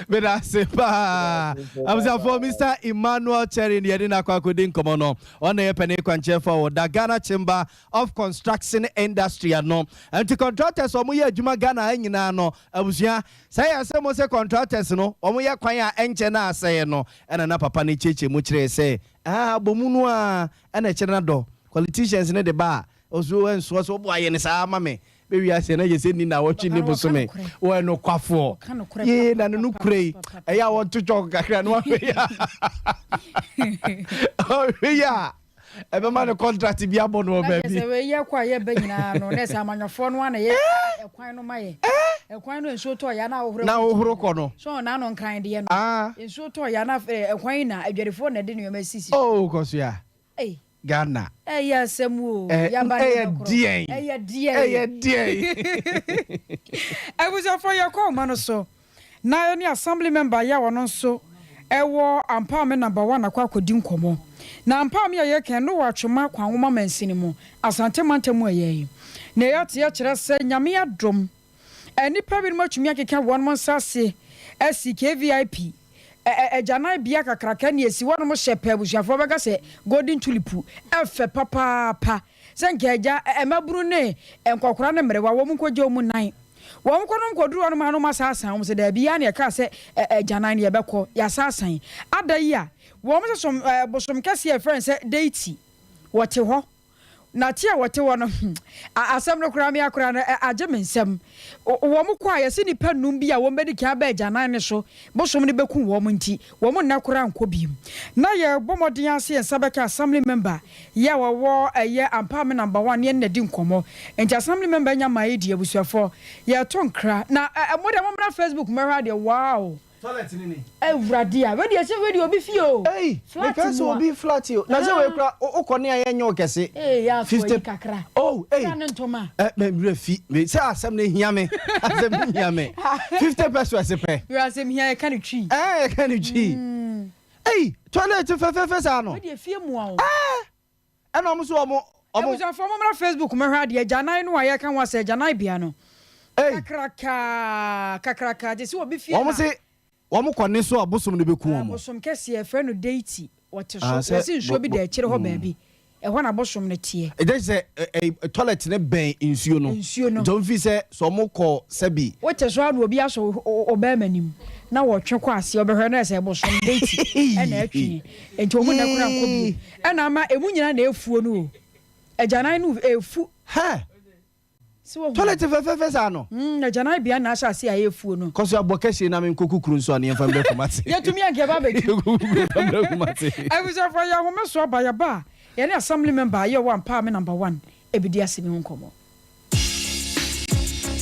Meda ase paa, abusuafoɔ. Mr Emmanuel Cherry ne yɛde no akɔ akɔdi nkɔmmɔ no. Ɔna yɛ panin kwankyerɛfoɔ a wɔda Ghana Chamber of Construction Industry ano. Nti contractors a wɔyɛ adwuma Ghana ha nyinaa no, abusua, sɛ yɛ sɛ mo sɛ contractors no wɔyɛ kwan a ɛnkyɛ no asɛeɛ no, ɛna na papa no kyerɛkyerɛ mu kyerɛ sɛ abɔmu no a ɛna ɛkyerɛ no dɔ politicians ne de ba a ɔso ɛnsoɔ sɛ wɔbɔ ayɛ ne saa ama me bɛwi aseɛ na yɛ sɛ ni na wɔtwe ne bosome wɔyɛ nokwafoɔ yee na ne no kura yi ɛyɛ a wɔnto twɔk kakra na wahwɛ yi a ɔhwɛ yi a ɛbɛma no contract bi abɔ no wɔ na kyerɛ baabi. Sɛ wei yɛ kɔ a yɛbɛ nyinaa no na ɛsɛ amanyɔfoɔ no ana yɛ ɛkwan no ma yɛ ɛkwan no, nsuo tɔ yɛ na ahohoro. Na ahohoro kɔ no. So n'ano nkran deɛ no, nsuo tɔ yɛ na ɛkwan yi na adwadifoɔ na ɛde nneɛma sisi. Oh, kɔ so ya. Ei. Ghana. Ɛyɛ asɛm o. Yaba ne ɛyɛ bɛkorɔ. Deɛn? Ɛyɛ deɛn? Ɛyɛ deɛn? Abusuafoɔ, yɛkɔ ɔma no so na yɛne assembly member yɛ a ɔno nso ɛwɔ Ampaame Number One akɔ akɔdi nkɔmmɔ. Na Ampaame a yɛka no wɔ Atwoma Kwanwoma mansini mu, Asante mantam a ɛyɛ yi na ɛyɛ kyerɛ sɛ Nyame adom, nnipa binom atumi akeka wɔn nsa ase asi KVIP agyanan bea kakraka ne esi wɔnom hyɛ pɛ. Abusuafoɔ, bɛka sɛ Golden Tulip ɛfɛ papaapa sɛ nka agya mmabunu ne nkɔkora ne mmerewa wɔn nkɔgye wɔn nan wɔn kɔ nom kɔduru hɔ nom anom asaasan wɔn sɛ daabi ya ne ɛka sɛ agyanan ne yɛbɛkɔ yɛasaasan ada yi a wɔn sɛ som bosom kɛseɛ a ɛfrɛ no sɛ deity wɔte hɔ na te a wɔte hɔ no, asɛm no koraa me akora no agye me nsɛm. Wɔn kɔ a yɛsɛ nipa num bi a wɔn bɛdi kan aba agyanan ne so, bosom no bɛku wɔn, nti wɔn nna koraa nkɔ biem. Na yɛbɔ mmɔden ase yɛn nsa bɛka assembly member yɛ a wɔwɔ ɛyɛ Ampaame Number One ne yɛn na di nkɔmmɔ. Nti assembly member nya maa yi di, abusuafoɔ, yɛto nkra na mo deɛ mommra Facebook mmɛhwɛ adeɛ. Wow! Toilet ni ni. Awurade a wɛdi ɛsɛ wɛdi obi fie o. Ei, flat meka sɛ mu a. Obi flat o na sɛ wei kora wokɔ ne a yɛnyɛ wo kɛse. Ee, yɛ ato 50 ayi kakra. Oh, ei. Sika ne ntoma. Ɛ mɛ werɛ fi me sɛ asɛm no hia me, asɛm no hia me. 50 pesewas pɛ. Wɛ asɛm hia, yɛka ne Twi. Ɛɛ, yɛka ne Twi. Ei, toilet fɛfɛɛfɛ saa no. Wɛdi efie mu a o. Ɛɛ, ɛna ɔmo so ɔmo Abusuafoɔ, mommra Facebook mmɛhwɛ adeɛ. Agyanan no a yɛka ho asɛ, agyanan bea no Ei. Kakraka kakraka te sɛ obi fie. Wɔn na se wɔn kɔ ne so a, bosom no bɛku wɔn. Bosom kɛseɛ yɛfrɛ no deity wɔte so. Ah, wɔsi nsuo bi da akyire hɔ baabi, ɛhɔ na bosom no teɛ. Ɛgye sɛ ɛ ɛ toilet ne bɛn nsuo no. Nsuo no. Nti wɔn fi sɛ ɔmo kɔ sɛbi. Wote so a na obi asɔ ɔbɛrima nim na wɔtwe kɔ aseɛ, ɔbɛhwɛ no ɛsɛ bosom deity ɛna ɛtwe, nti wɔn na kora nkɔ bio. Ɛna ama emu nyinaa na efuo no o, agyanan no efu. Hɛ! Sɛ wɔhu. Toilet fɛfɛɛfɛ saa no. Agyanan bea na ahyɛ ase a efuo no. Kɔso abɔ kɛseɛ na menkɔ kukuru nso a ne yɛmfa mbrɛ Kumase. Yɛtumi anka ɛba abɛtu. Yɛkɔ kukuru mfa mbrɛ Kumase. Abusuafoɔ, yɛ ahome so aba. Yɛba a, yɛne assembly member a yɛwɔ Ampaame Number One ɛbɛdi asɛm yi ho nkɔmmɔ.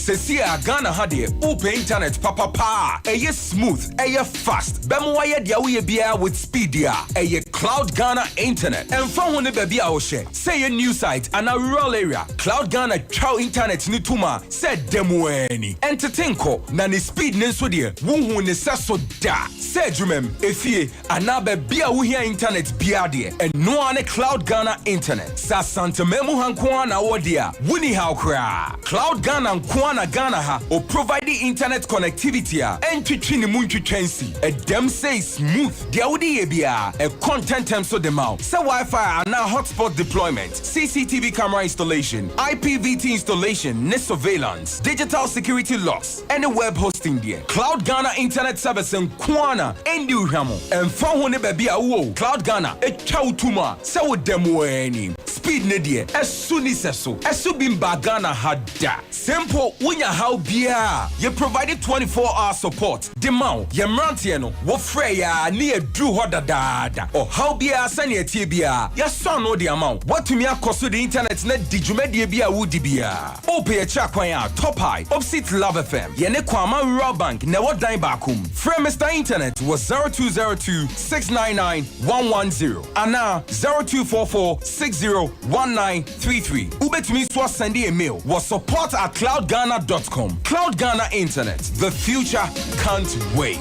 Sesie a Ghana ha deɛ wopɛ internet papa paa a ɛyɛ smooth, ɛyɛ fast, bɛma wayɛ deɛ woyɛ biara with speed deɛ a, ɛyɛ Cloud Ghana Internet. Ɛmfa ho ne baabi a wohyɛ, sɛ ɛyɛ new site anaa rural area, Cloud Ghana twa wo internet no tom a sɛ ɛda mu ara ni. Ɛntete nkɔ, na ne speed no nso deɛ wonhuu ne sɛso da. Sɛ adwumam, efie, anaa baabi a wohia intanɛt biara deɛ, ɛno ara ne Cloud Ghana Internet. Sɛ Asanteman mu ha nko ara na wowɔ deɛ a, wonni haw koraa. Cloud Ghana nko ara na Ghana ha ɔprovide internet connectivity a ɛntwetwe ne mu ntwitwa nsi. Ɛdam sei smooth, deɛ wode yɛ biara, ɛkɔ ntɛntɛm so de ma wo. Sɛ Wi-Fi anaa hotspot deployment, CCTV camera installation, IPVT installation ne surveillance, digital security locks, ne web hosting deɛ, Cloud Ghana Internet Service nko ara na ɛnni wo hwammɔ. Ɛmfa ho ne baabi a wowɔ o, Cloud Ghana twa wo to mu a sɛ woda mu ara ni. Speed no deɛ, ɛso nni sɛso. Ɛso bi mbaa Ghana ha da. Sɛ mpo wonya haw biara a, yɛ provide 24 hour support de ma wo. Yɛn mmeranteɛ no, wofrɛ yɛn a ne yɛduru hɔ dadaada. Ɔhaw biara sɛnea ɛteɛ biara, yɛasɔ ano de ama wo. Woatumi akɔ so de internet no adi dwumadie biara a woredi biara. Wopɛ yɛn kyerɛ kwan a, Top High, opposite Love FM, yɛne Kwama Rural Bank na ɛwɔ dan baako mu. Frɛ Mister Internet wɔ 0202 699 110 anaa 0244 60 1933. Wobɛtumi nso asɛnde yɛn mail wɔ support at cloudghana dot com. Cloud Ghana Internet, the future can't wait.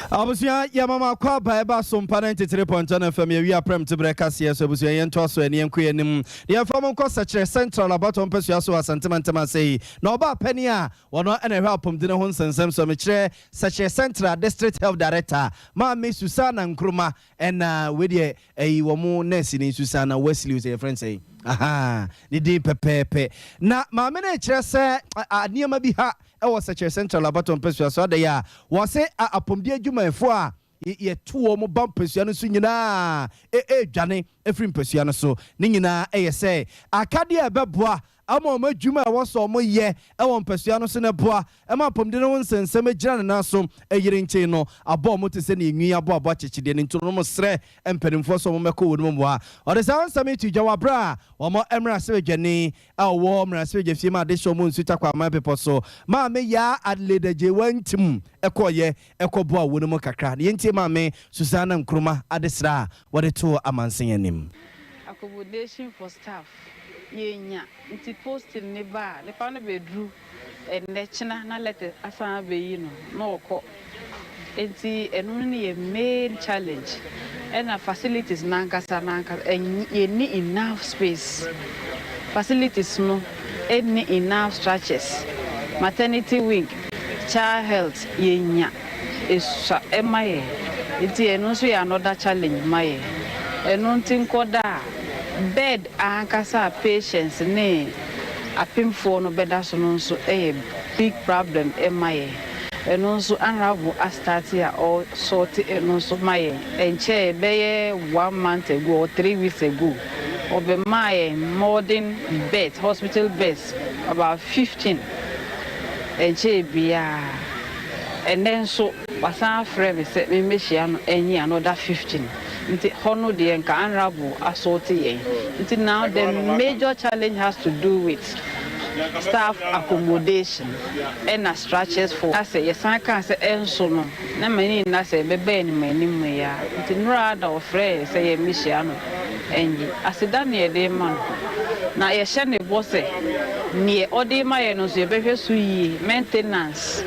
Abusua yɛma mo akɔ aba ɛba Sompa 93.1 FM yɛwie aprɛm teberɛ kaseɛ so abusua yɛntoa so ɛne yɛnkɔ yɛn anim na yɛmfa mo nkɔ Sɛkyerɛ Central abatoɔ mpasua so wɔ Asante mantam ase yi na ɔbaa panin a ɔno na ɛhwɛ apɔmuden ho nsɛnsɛm so mekyerɛ Sɛkyerɛ Central District Health Director Maame Susana Nkrumah ɛna wei deɛ ɛyi wɔn nurse ni Susana Wesley sɛ yɛfrɛ no sɛn ahaa ne din pɛpɛɛpɛ na maame no rekyerɛ sɛ nneɛma bi ha wɔ Sekyere Central abatoɔ mpasua so adɛn a wɔse apɔmuden adwumayɛfoɔ a yɛto wɔn ba mpasua no so nyinaa redwane afiri mpasua no so. Ne nyinaa yɛ sɛ akadeɛ a ɛbɛboa ama wɔn adwuma a ɛwɔ sɛ wɔyɛ wɔ mpasua no so no boa ma apɔmuden ho nsɛnsɛm gyina ne nan so yere nkyɛn no abɔ wɔn te sɛ nea nwi abɔ aboa kyekyedeɛ no nti no wɔsrɛ mpanimfoɔ sɛ wɔmmɛkɔ wɔn mu mmoa. Wɔde saa nsɛm yi to dwa wɔ berɛ a wɔn mmarahyɛbadwani a ɔwɔ mmarahyɛbadwafie ma adehyeɛ ɔmo nsu Tarkwa Aman Bepɔ so Maame Yaa Adelaide Agyeiwaa Ntim kɔeɛ kɔboaa wɔn mu kakra. Na yɛntie Maame Susanna Nkrumah adesrɛ a wɔde too amansan anim. Accommodation for staff yɛnnya nti posting no ba a nipa no bɛduru Ɛnnɛ, kyena na letter asan abɛyi no na ɔkɔ. Nti ɛno no ne yɛ main challenge. Ɛna facilities no ankasa no ankasa yɛnni enough space. Facilities no nni enough structures. Maternity wing, child health yɛnnya. Esua ma yɛn. Nti ɛno nso yɛ another challenge ma yɛn. Ɛno nti nkɔda a, bed ankasa a patients ne apemfoɔ no bɛda so no nso yɛ big problem ma yɛn. Ɛno nso Honourable astarte a ɔresɔɔte ɛno nso ma yɛn. Ɛnkyɛɛ bɛyɛ one month ago or 3 weeks ago, ɔbɛmaa yɛn modern beds, hospital beds about 15. Ɛnkyɛɛ biara. Ɛnnɛ nso wasan afrɛ me sɛ memmɛhyia no ɛnye another 15. Nti hɔ no deɛ nka Honourable asɔɔte yɛn. Nti now the major challenge has to do with staff accommodation ɛna structures for. Na sɛ yɛsan kaa sɛ ɛnso no na m'ani nna sɛ ɛbɛba anim anim yi ara. Nti nnora da ɔfrɛɛ yɛn sɛ yɛmmɛhyia no ɛnye. Aseda na yɛde rema no. Na yɛhyɛ no bɔ sɛ neɛ ɔde rema yɛn no nso yɛbɛhwɛ so yie, maintenance,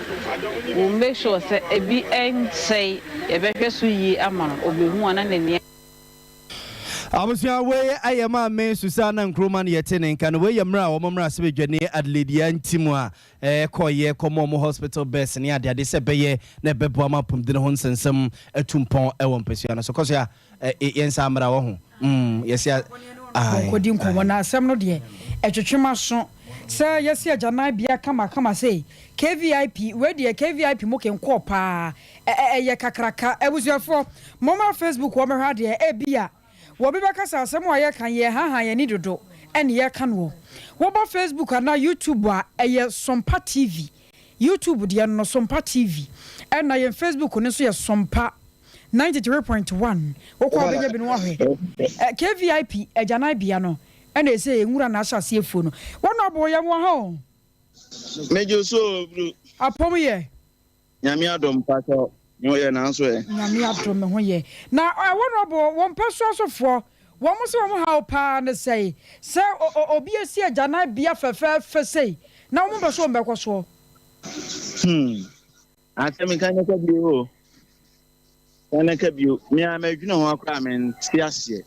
we will make sure sɛ ebi ɛnsɛe, yɛbɛhwɛ so yie ama no, ɔbɛhu a na n'ani. Abusua wei ayɛ maame Susana Nkrumah na yɛte ne nka no. Wei yɛ mmerɛ a wɔn mmarahyɛbadwani Adelaide Yantim a kɔeɛ kɔma wɔn hospital beds ne adeade sɛ ɛbɛyɛ na ɛbɛboa ma apɔmuden ho nsɛnsɛm atu mpɔn wɔ mpasua no so. Kɔ so a yɛn nsa mmra wɔ ho. Yɛsi a. Wɔnkɔdi nkɔmmɔ na asɛm no deɛ ɛtwetwe m'aso sɛ yɛsi agyananbea kamakama sei KVIP wei deɛ KVIP mo kenkɔɔ paa ɛyɛ kakraka abusuafoɔ mommra Facebook hɔ mmɛhwɛ adeɛ ebia wɔbi bɛka sɛ asɛm a yɛka yɛ haha yɛn ani dodo ɛne yɛka noɔ woba Facebook anaa YouTube a ɛyɛ Sompa TV YouTube deɛ no Sompa TV ɛna yɛn Facebook no nso yɛ Sompa 93.1 wokɔ a wobɛnya bi no wahwɛ KVIP agyananbea no. Ɛna ɛsei nwura na ahyɛ aseɛ fuo no. Wɔn na ɔboo yɛn wɔ ha o. Megye wo so o bro. Apɔm yɛ. Nyame adom mpakyɛw me ho yɛ nanso ɛ. Nyame adom me ho yɛ. Na honourable wɔn mpɛsoa so foɔ wɔn se wɔn haw paa ne sɛe sɛ obi asi agyanan bea fɛfɛɛfɛ sei na wɔn mpɛ so wɔn bɛkɔ soɔ. Hmm asɛm nka ne ka bio o ka ne ka bio me a madwene ho koraa mente aseɛ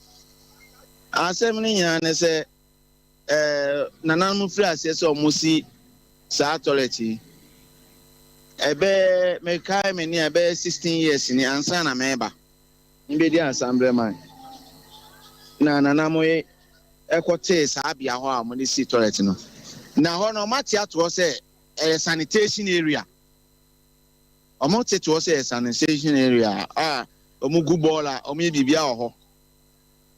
asɛm no nyinaa ne sɛ eh, nananom firi aseɛ sɛ wɔn si saa toilet yi ɛbɛyɛ mekae me ne ɛbɛyɛ 16 years ni ansa na mɛba mbɛdi asambrɛ man na nananom yi ɛkɔtee saa bea hɔ a wɔde si toilet no na hɔ no wɔate ato hɔ sɛ ɛyɛ sanitation area wɔn te to hɔ sɛ ɛyɛ sanitation area a wɔn gu bɔɔla wɔn yɛ biribiara wɔ hɔ.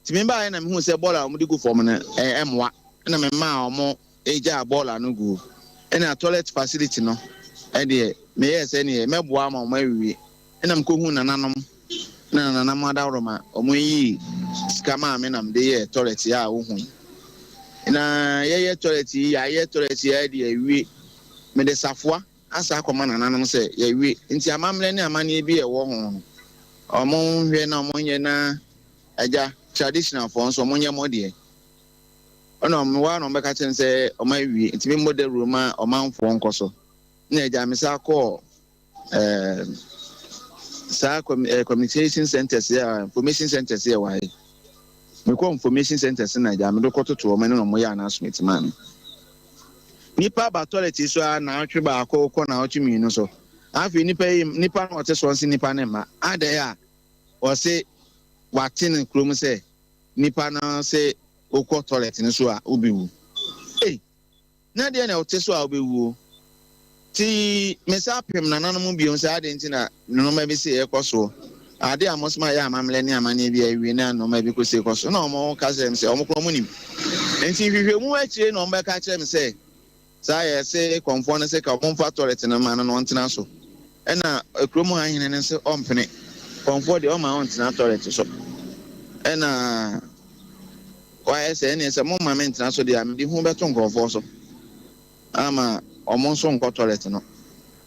Nti me baeɛ na mehuu sɛ bɔɔla a wɔde gu fam no ɛmmoa ɛna me maa wɔn gyaa bɔɔla no guo ɛna toilet facility no ɛdeɛ meyɛɛ sɛ neɛ mɛboa ama wɔn awie ɛna mekɔhuu nananom na nananom adaworoma wɔn yii sika maa me na mede yɛɛ toilet yi a wohu yi na yɛyɛ toilet yi yɛayɛ toilet yi ɛde awie mede safoa asan akɔma nananom sɛ yɛawie nti amammerɛ ne amanneɛ bi a ɛwɔ ho no wɔn nhwɛ na wɔn nyɛ na Agya, traditional foɔ nso ɔmo nyɛ mo deɛ. Ɛna ɔmo waa na ɔmo bɛka kyerɛ no sɛ ɔmo awie nti me mmɔ dawuro ma ɔmanfoɔ nkɔ so. Ɛna agya me saa kɔɔ ɛɛm saa kɔm ɛɛ communication centers yɛ a information centers yɛ wɔ ha yi. Me kɔ information centers na agya me de kɔ toto ɔmo ɛne na ɔmo yɛ announcement maa me. Nipa ba toilet yi so ara naawɔtwe baako kɔ naawɔtwe mmienu so. Afei nipa yi nipa na ɔte soɔ nse nipa ne mma. Adɛn a Ɔse wate no kurom sɛ nipa no se wokɔ toilet no so a wobɛwu. Ei! Na deɛ na wote so a wobɛwuo? Nti me sa pem nananom biom sɛ adeɛ nti na nnoɔma bi sei ɛkɔ soɔ. Adeɛ a mose mayɛ amammerɛ ne amanneɛ bi awie na nnoɔma bi kɔ sei kɔ so na wɔn ka kyerɛ me sɛ wɔn koraa wɔn nim. Nti nhwehwɛmu akyire na wɔn bɛka kyerɛ me sɛ Saa yɛ se kɔmfoɔ no se ka ɔmfa tɔlɛt no ma no na ɔntena so. Ɛna kurom ha hene no se ɔmpene. Kɔmfoɔ deɛ ɔmma ɔntena tɔlɛt so. Ɛna wayɛ sɛ ɛneɛ sɛ momma me ntena so deɛ a mede hu bɛto nkurɔfoɔ so ama ɔmo nso nkɔ tɔlɛt no.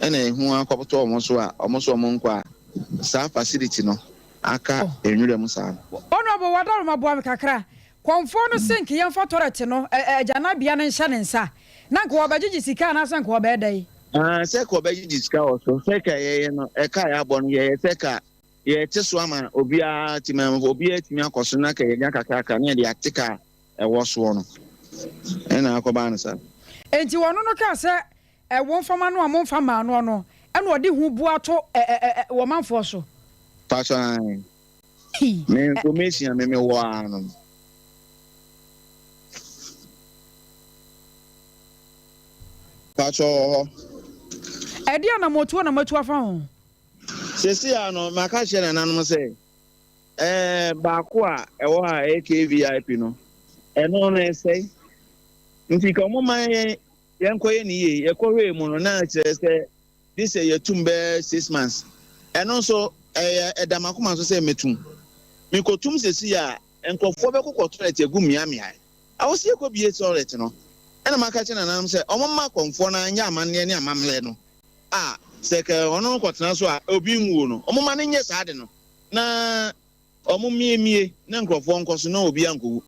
Ɛna ehu akɔtɔ ɔmo so a ɔmo nso ɔmo nkɔ a saa facility no aka nwura mu saa no. Honourable Wadaroma boa me kakra. Kɔmfoɔ no se nka yɛmfa tɔrɛt no, agyananbea no nhyɛ ne nsa, na nka ɔbɛgyegye sika anaasɛ nka ɔbɛyɛ dɛn? Aane, sɛ ka ɔbɛgyegye sika wɔ so, sɛ ka yɛyɛ no, ɛka a yɛabɔ no, yɛyɛ sɛ ka yɛte so ama obiara, temanmufoɔ, obiara atumi akɔ so na ka yɛnya kakrakra na yɛde ate ka a ɛwɔ soɔ no, ɛna akɔba no saa. Enti ɔno no kaa sɛ, Wɔmfa ma no a momfa mmaa noɔ no, ɛna ɔde huboa to wɔ manfoɔ so. Paatwɔ aane. Me information a me me wɔ ara no. Paatwɔ wɔ hɔ. Ɛdeɛn anammɔntuo na moatu afa ho? Seesei ara no, maka akyerɛ nananom sɛ, ɛɛ, baako a ɛwɔ ha a ɛyɛ KVIP no, ɛno no ɛsɛe. Nti ka wɔmma yɛn yɛnkɔyɛ no yie. Yɛkɔhwɛɛ mu no, na kyerɛ sɛ Gye sɛ yɛtum bɛyɛ 6 months. Ɛno nso, ɛyɛ ɛda m'akoma so sɛ mɛtum. Mekɔtum seesei a, nkurɔfoɔ bɛkokɔ toilet agu mmeaemmeae. Ɛwɔ sɛ yɛkɔbue toilet no. Ɛna maka akyerɛ nananom sɛ wɔmma akɔmfoɔ no ara nyɛ amanneɛ ne amammerɛ no a sɛ kɛ ɔno no kɔtena so a obi nwuo no, wɔmma no nyɛ saa ade no na wɔmmiemmie na nkurɔfoɔ nkɔ so na obiara nkɔwu.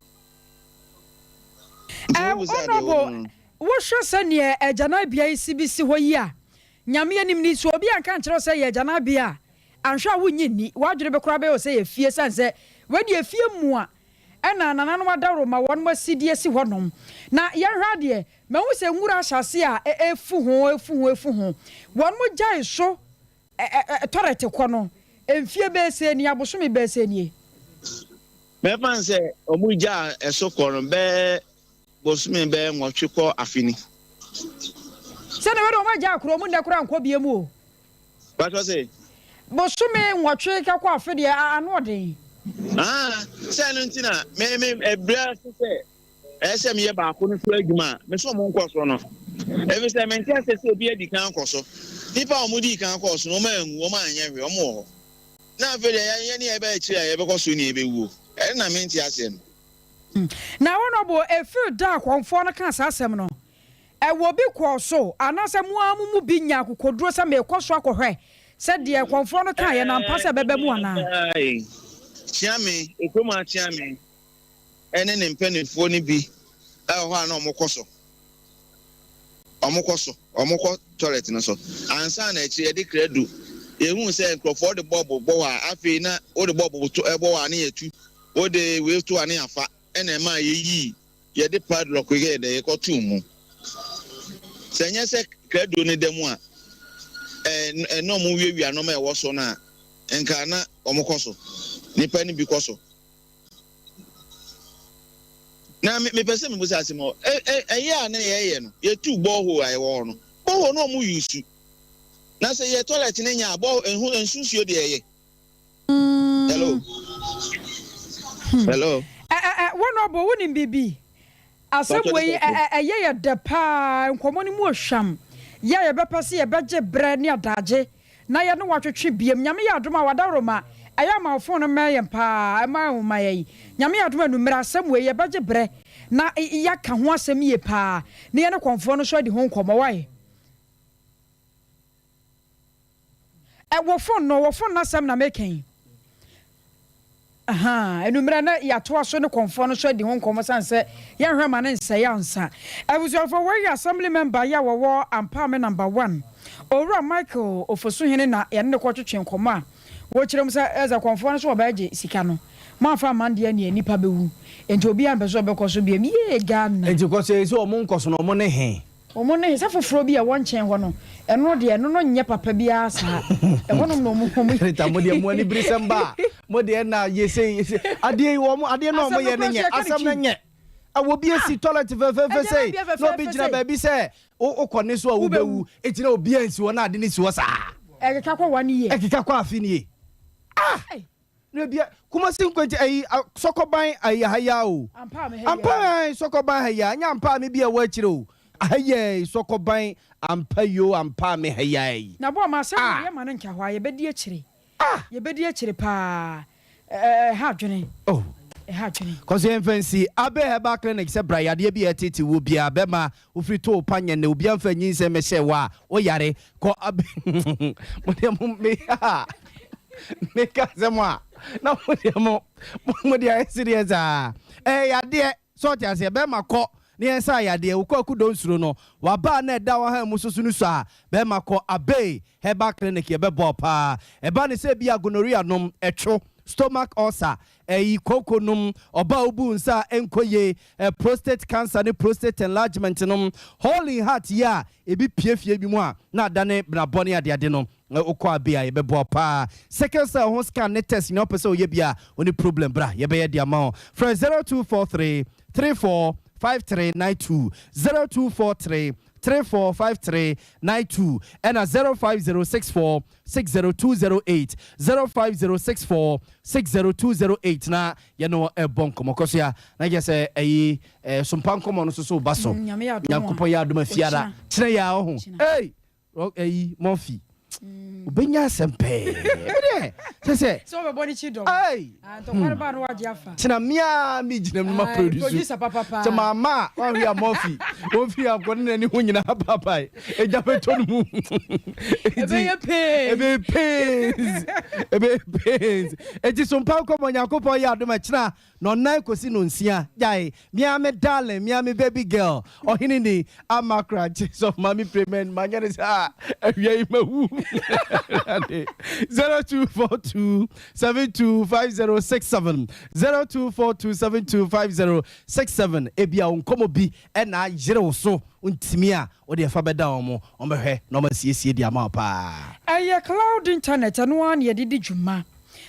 Nti wobu sɛ adeɛ wɔ mu Honourable, no. wohwɛ sɛdeɛ agyananbea yi si bi si hɔ yi a, Nyame anim ni, sɛ obi anka ankyerɛ wo sɛ ɛyɛ agyananbea a, anhwɛ a wonnye nni. W'adwene bɛkora bɛyɛ wo sɛ ɛyɛ fie ɛsiane sɛ wei deɛ fie mua ɛna nananom adaworo ma wɔnom asi de asi hɔ nom. Na yɛnhwɛ adeɛ, mahu sɛ nwura ahyɛ aseɛ a ɛrefu ho, ɛrefu ho, ɛrefu ho. Wɔnom gyae so tɔrɛte kɔ no, mfie bɛyɛ sɛn nie, abosome bɛyɛ sɛn nie? Mɛfa no sɛ wɔgyaa ɛso kɔ no bɛyɛ bosome bɛyɛ nwɔtwe kɔ afe ni. Sɛdeɛ wei deɛ wɔn agya akoro wɔn nnɛ koraa nkɔ bie mu o. Pastor se. Bosome nwɔtwe kɛkɔ afe deɛ ano ɔden. Ah, sɛ ɛno nti na me me ɛbrɛ ase sɛ ɛyɛ sɛ meyɛ baako no so adwuma a me sɛ ɔmo nkɔ so no. Ebi sɛ mente ase sɛ obi adi kan akɔ so. Nipa a ɔmo dii kan kɔɔ so no ɔmo anwu, ɔmo anyɛ hwee, ɔmo wɔ hɔ. Na afei deɛ yɛn yɛn ne yɛbɛ akyire a yɛbɛkɔ so ne yɛbɛwuo. Ɛno na mente aseɛ no. Na Honourable, ɛfiri da a kɔmfoɔ no kaa saa asɛm no, ɛwɔ bi kɔɔ so anaasɛ mo ara mo mu bi nyaa akokoduro sɛ merekɔ so akɔhwɛ sɛ deɛ kɔmfoɔ no kaeɛ no ampa sɛ ɛbɛba mu anaa? Ae, Kyeame, kurom ha Kyeame ne ne mpanimfoɔ no bi wɔ hɔ a na wɔkɔ so. Wɔkɔ so, wɔkɔ toilet no so. Ansa na akyire yɛde krado, yɛhuu sɛ nkurɔfoɔ de bɔɔbo bɔ hɔ a, afei na wode bɔɔbo to bɔ hɔ a ne yɛtu, wode wei to a ne yɛafa, ɛna ɛmaa yɛyii, yɛde padlock yɛɛ dɛ yɛkɔtoo mu. Sɛ ɛnyɛ sɛ krado no da mu a, ɛɛ na wɔwiawia nneɛma a ɛwɔ so no a, nka na wɔkɔ so. Nnipa no bi kɔ so. Na mepɛ sɛ mebisa asɛm o. Ɛyɛ a na yɛyɛ no, yɛtu borehole a ɛwɔ hɔ no. Borehole no wɔn use. Na sɛ yɛ toilet no nyɛ a, borehole ɛho nsu nsuo deɛ ɛyɛ. Hello. Hello. Ɛ ɛ ɛ wɔn ɔbɔ wonim biribi. Asɛm wei ɛ ɛ ɛyɛ yɛ dɛ paa nkɔmɔ no mu ohwam. Yɛ a yɛbɛpɛ sɛ yɛbɛgye brɛ ne adagye na yɛne wo atwetwe biam. Nyame yɛ adom a w'adaworoma ɛyɛ ama wo phone no mmɛn yɛn paa ɛma ɛho ma yɛn. Nyame yɛ adom a anummerɛ asɛm wei yɛbɛgye berɛ na yɛaka ho asɛm yie paa na yɛne kɔmfoɔ no nso adi ho nkɔmmɔ wai. Ɛ wo phone no wo phone no asɛm na meka yi. Ahaa, anwummerɛ na yɛatoa so ne kɔmfoɔ no nso adi ho nkɔmmɔ sane sɛ yɛnhwɛ ma no nsɛe ansa. Abusuafoɔ, wei yɛ Assembly member yi a wɔwɔ Ampaame Number One, Owura Michael Ofosuhene na yɛne no kɔtwetwe nkɔmmɔ a wɔkyerɛ mu sɛ ɛsɛ kɔmfoɔ no nso wɔbɛgye sika no. Moamfa amma no deɛ ɛneɛ nnipa bɛwu, enti obiara mpɛ sɛ ɔbɛkɔ so biom. Yee Ghana! Enti kɔ so ei, sɛ ɔmo nkɔ so no ɔmo ne he? Wɔn ne, sɛ foforɔ bi a ɛwɔ nkyɛn hɔ no, ɛno deɛ, ɛno no nyɛ papa biara saa. Ɛhɔnom na wɔn, wɔn. Rita, mo deɛ mo ani bere sɛm ba a, mo deɛ na yɛ sei, yɛ sei. Adeɛ yi wɔn, adeɛ no a wɔn yɛ no nyɛ, asɛm no nyɛ. Ɛwɔ bi esi toilet fɛfɛɛfɛ sei, na obi gyina baabi sɛ wokɔ ne so a wobɛwu, eti na obi ansi hɔ na ade no si hɔ saa. Ɛkeka kɔ one year. Ɛkeka kɔ afe nie. Ah! Na bia Kumasi nkwagye ayi sɔkɔban ayi ha ya o. Ampa ayi sɔkɔban ha ya nya ampa me bi ɛwɔ akyire o. Aha ya yi sɔkɔban ampa yo ampa me ha ya yi. Na boa ma asɛm no yɛ ma no nka hɔ a yɛbɛdi akyire. Ah! Yɛbɛdi akyire paa ɛha adwene. Oh. Ɛha adwene. Kɔ so yɛmfa nsi Abe Herbal Clinic sɛ bra yadeɛ bi a ɛtete wo biara bɛma wofiri to wo pa nyɛ nnɛ obiara mfa nyinsɛn mmɛhyɛ wo a wo yare kɔ Abe mo deɛ mo me ha meka asɛm a na mo deɛ mo mo deɛ ayɛ sereɛ saa ɛyɛ yadeɛ sɛ ɔte aseɛ bɛrima kɔ ne yɛn sa yadeɛ wokɔ akudo nsuro no wabaa na ɛda wahan mu soso no sua bɛrima kɔ Abe Herbal Clinic yɛbɛboa paa ɛba ne sɛ bi a gonorrhea nom ɛtwo stomach ulcer Ɛyi koko nom, ɔba a obu nsa a ɛnkɔ yie, prostate cancer ne prostate enlargement nom, hole in heart yi a ebi pue fie bi mu a na adane benabɔ ne adeade no, wokɔ abe a yɛbɛboa wo paa. Sickle cell ho scan ne test nyinaa wopɛ sɛ woyɛ bi a, wonni problem bra yɛbɛyɛ de ama wo. Frɛ 0243 34 5392, 0243 34 5392 ɛna 05064 60208, 05064 60208 na yɛne wo ɛbɔ nkɔmmɔ. Kɔ so ya na kyerɛ sɛ ɛyi eh, sompa nkɔmmɔ no soso ba so. Mm, Nyankopɔn yɛ adom afiara. Kyerɛ yɛ a ɔho. Hey, ɛyi Murphy. Obenya asɛm pɛɛ. Ɛdeɛ sɛ sɛ. Sɛ ɔbɛbɔ ne kyi dɔm. Hey. Ah, ntɔkware ba no wagye afa. Kyena mea me gyina mu ma produce. Producer papapa. Kyɛ mama a wahwe a Murphy. Wɔmfiri akɔ ne n'ani ho nyinaa papae. Egya bɛtɔ no mu. Ɛbɛyɛ pains. Ɛbɛyɛ pains. Ɛbɛyɛ pains. Eti so mpa nkɔmɔ Nyankopɔn yɛ adom ɛkyena nɔnnan kɔsi nonsia. Gyae. Mea me darling, mea me baby girl. Ɔhene ni ama krakye sɔfo maame payment manyɛ ne saa awia yi mawu. 0242 725067 0242 725067 ebia wo nkɔmɔ bi na ayere wo so wontumi a wode ɛfa bɛda wɔn wɔn bɛhwɛ na wɔn asiesie de ama wo paa. Ɛyɛ cloud internet, ɛno ara na yɛde di dwuma.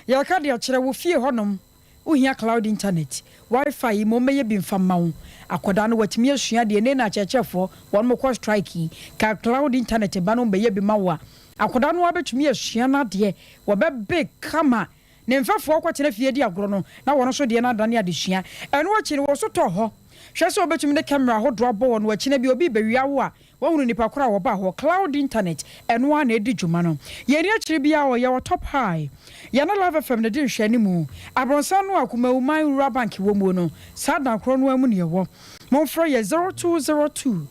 Yɛreka de akyerɛ wo fie hɔnom, wohia cloud internet, Wi-Fi yi mmom mɛyɛ bi mfa mma wo. Akwadaa no watumi asua adeɛ, nnɛ na akyerɛkyerɛfoɔ wɔnom kɔ strike yi, ka cloud internet ba no wɔbɛyɛ bi ma wo a, akwadaa no ara bɛtumi asua n'adeɛ, wɔbɛbe kama. Ne mfɛfoɔ kɔtena fie di agorɔ no, na wɔn nso deɛ no adane adesua. Ɛno akyi no, wo nso tɔ hɔ. Hwɛ sɛ wobɛtumi de camera ahodoɔ abɔ wɔn akyi na bi obi rebɛwia wo a, Woahunu nnipa koro a wɔbaa hɔ? Cloud Internet, ɛno ara na ɛdi dwuma no. Yɛnni akyiri biara wɔ yɛwɔ Top High. Yɛne Love FM na ɛdi nhwɛanimu. Abrɔnsan no a Kumawu Man Rural Bank wɔ muo no, saa dan korɔ no ara mu na yɛwɔ. Momfrɛ yɛ 0202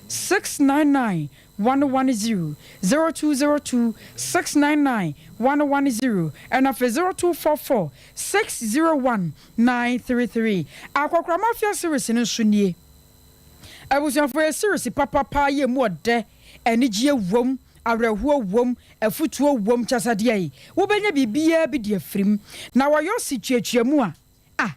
699 110, 0202 699 110, ɛna afei 0244 601 933. Akɔkora Mafia Series no nso nie. Abusuafo yɛ series papa paa yɛ mu ɔdɛ, anigyeɛ wom, awerɛhoɔ wom, afutuo wom kyɛsɛ deɛ yi wobɛnya biribiaa bi de afirim. Na wɔyɔ se tuatua mu a ah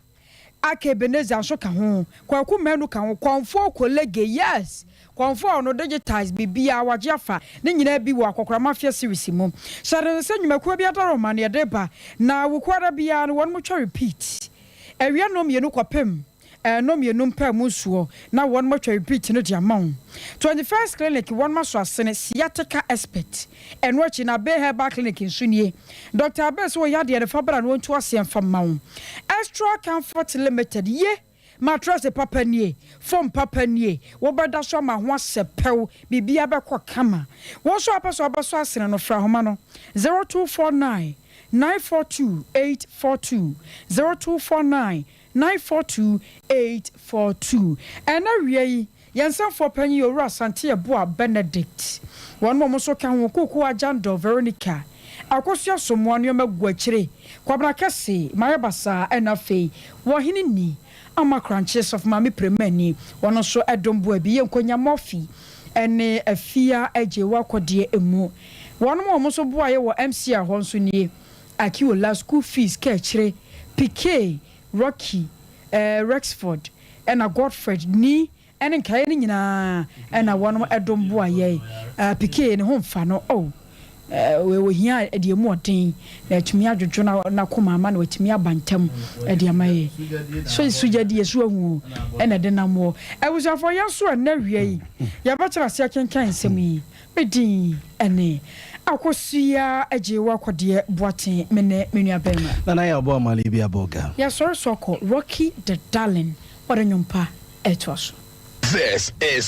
Ake Ebenezer nso ka ho, Kwaku Manu ka ho, Kɔmfoɔ Kolege yes Kɔmfoɔ a ɔno digitize biribiaa wagye afa ne nyinaa bi wɔ Akɔkora Mafia series mu. Hyɛ no sɛ nnwumakuo bi adaworoma na yɛde ba na Wukuada biaa no wɔnom twa repeat awia nnɔnmienu kɔpem Ɛno mienu mpaa mu nsuo na wɔnom atwa repeat no de ama wo. 21st clinic wɔnom aso asene sciatica expert. Ɛno akyi no Abey herbal clinic nso nie. Doctor Abey sɛ wo yadeɛ no fa bra na ɔntu aseɛ mfa mma wo. Extra comfort limited ye matress papa nie, foam papa nie, wobɛda so ama ho asɛpɛw, biribiara bɛkɔ kama. Wo nso a wopɛ sɛ wobɛsɔ asene no frɛ ahoma no 0249 942 842, 0249 942 842. Ɛna awia yi, yɛn nsɛmfoɔ panyin Owura Asante Yeboah Benedict, wɔn a wɔn nso ka ho, Kuku Agyandor Veronica, Akosua Somoa nneɛma gu akyire, Kwabena Kɛse, Mayɛ Basaa, ɛna afei Wɔhene Ni, Ama Krankye, Sɔfo Maame Premani, wɔn nso dom boa bi, yɛ Nkonya Murphy ne Afia Agyei Akɔdeɛ mu. Wɔn a wɔn nso boaeɛ wɔ MCR hɔ nso nie, Akiola, School Fees, Kaakyire, Piquet, Rocky, eh, Rexford, ɛna Godfred, Ni, ɛne nkaeɛ no nyinaa ɛna wɔnom dom boa yɛn. Eh, Piquet ne ho mfa no, oh, eh, ɔhia deɛ mu ɔden na atumi adwodwo na n'akoma ama na watumi aba ntɛm ɛde ama yɛ. So sugya di yɛso ahu o, ɛna ɛde nam wɔ. Abusuafoɔ yɛn nso ɛnnɛ awia yi yɛbɛkyerɛ aseɛ akenkan nsɛm yi. Me din ne Akosua Agyewa Kɔdeɛ Boateng, me ne me nua barima. Nana Yaw Bɔ Amale bi abɔ ga. Yɛasɔre so akɔ Rocky the Darling, ɔde nnwom pa retoa so. This is.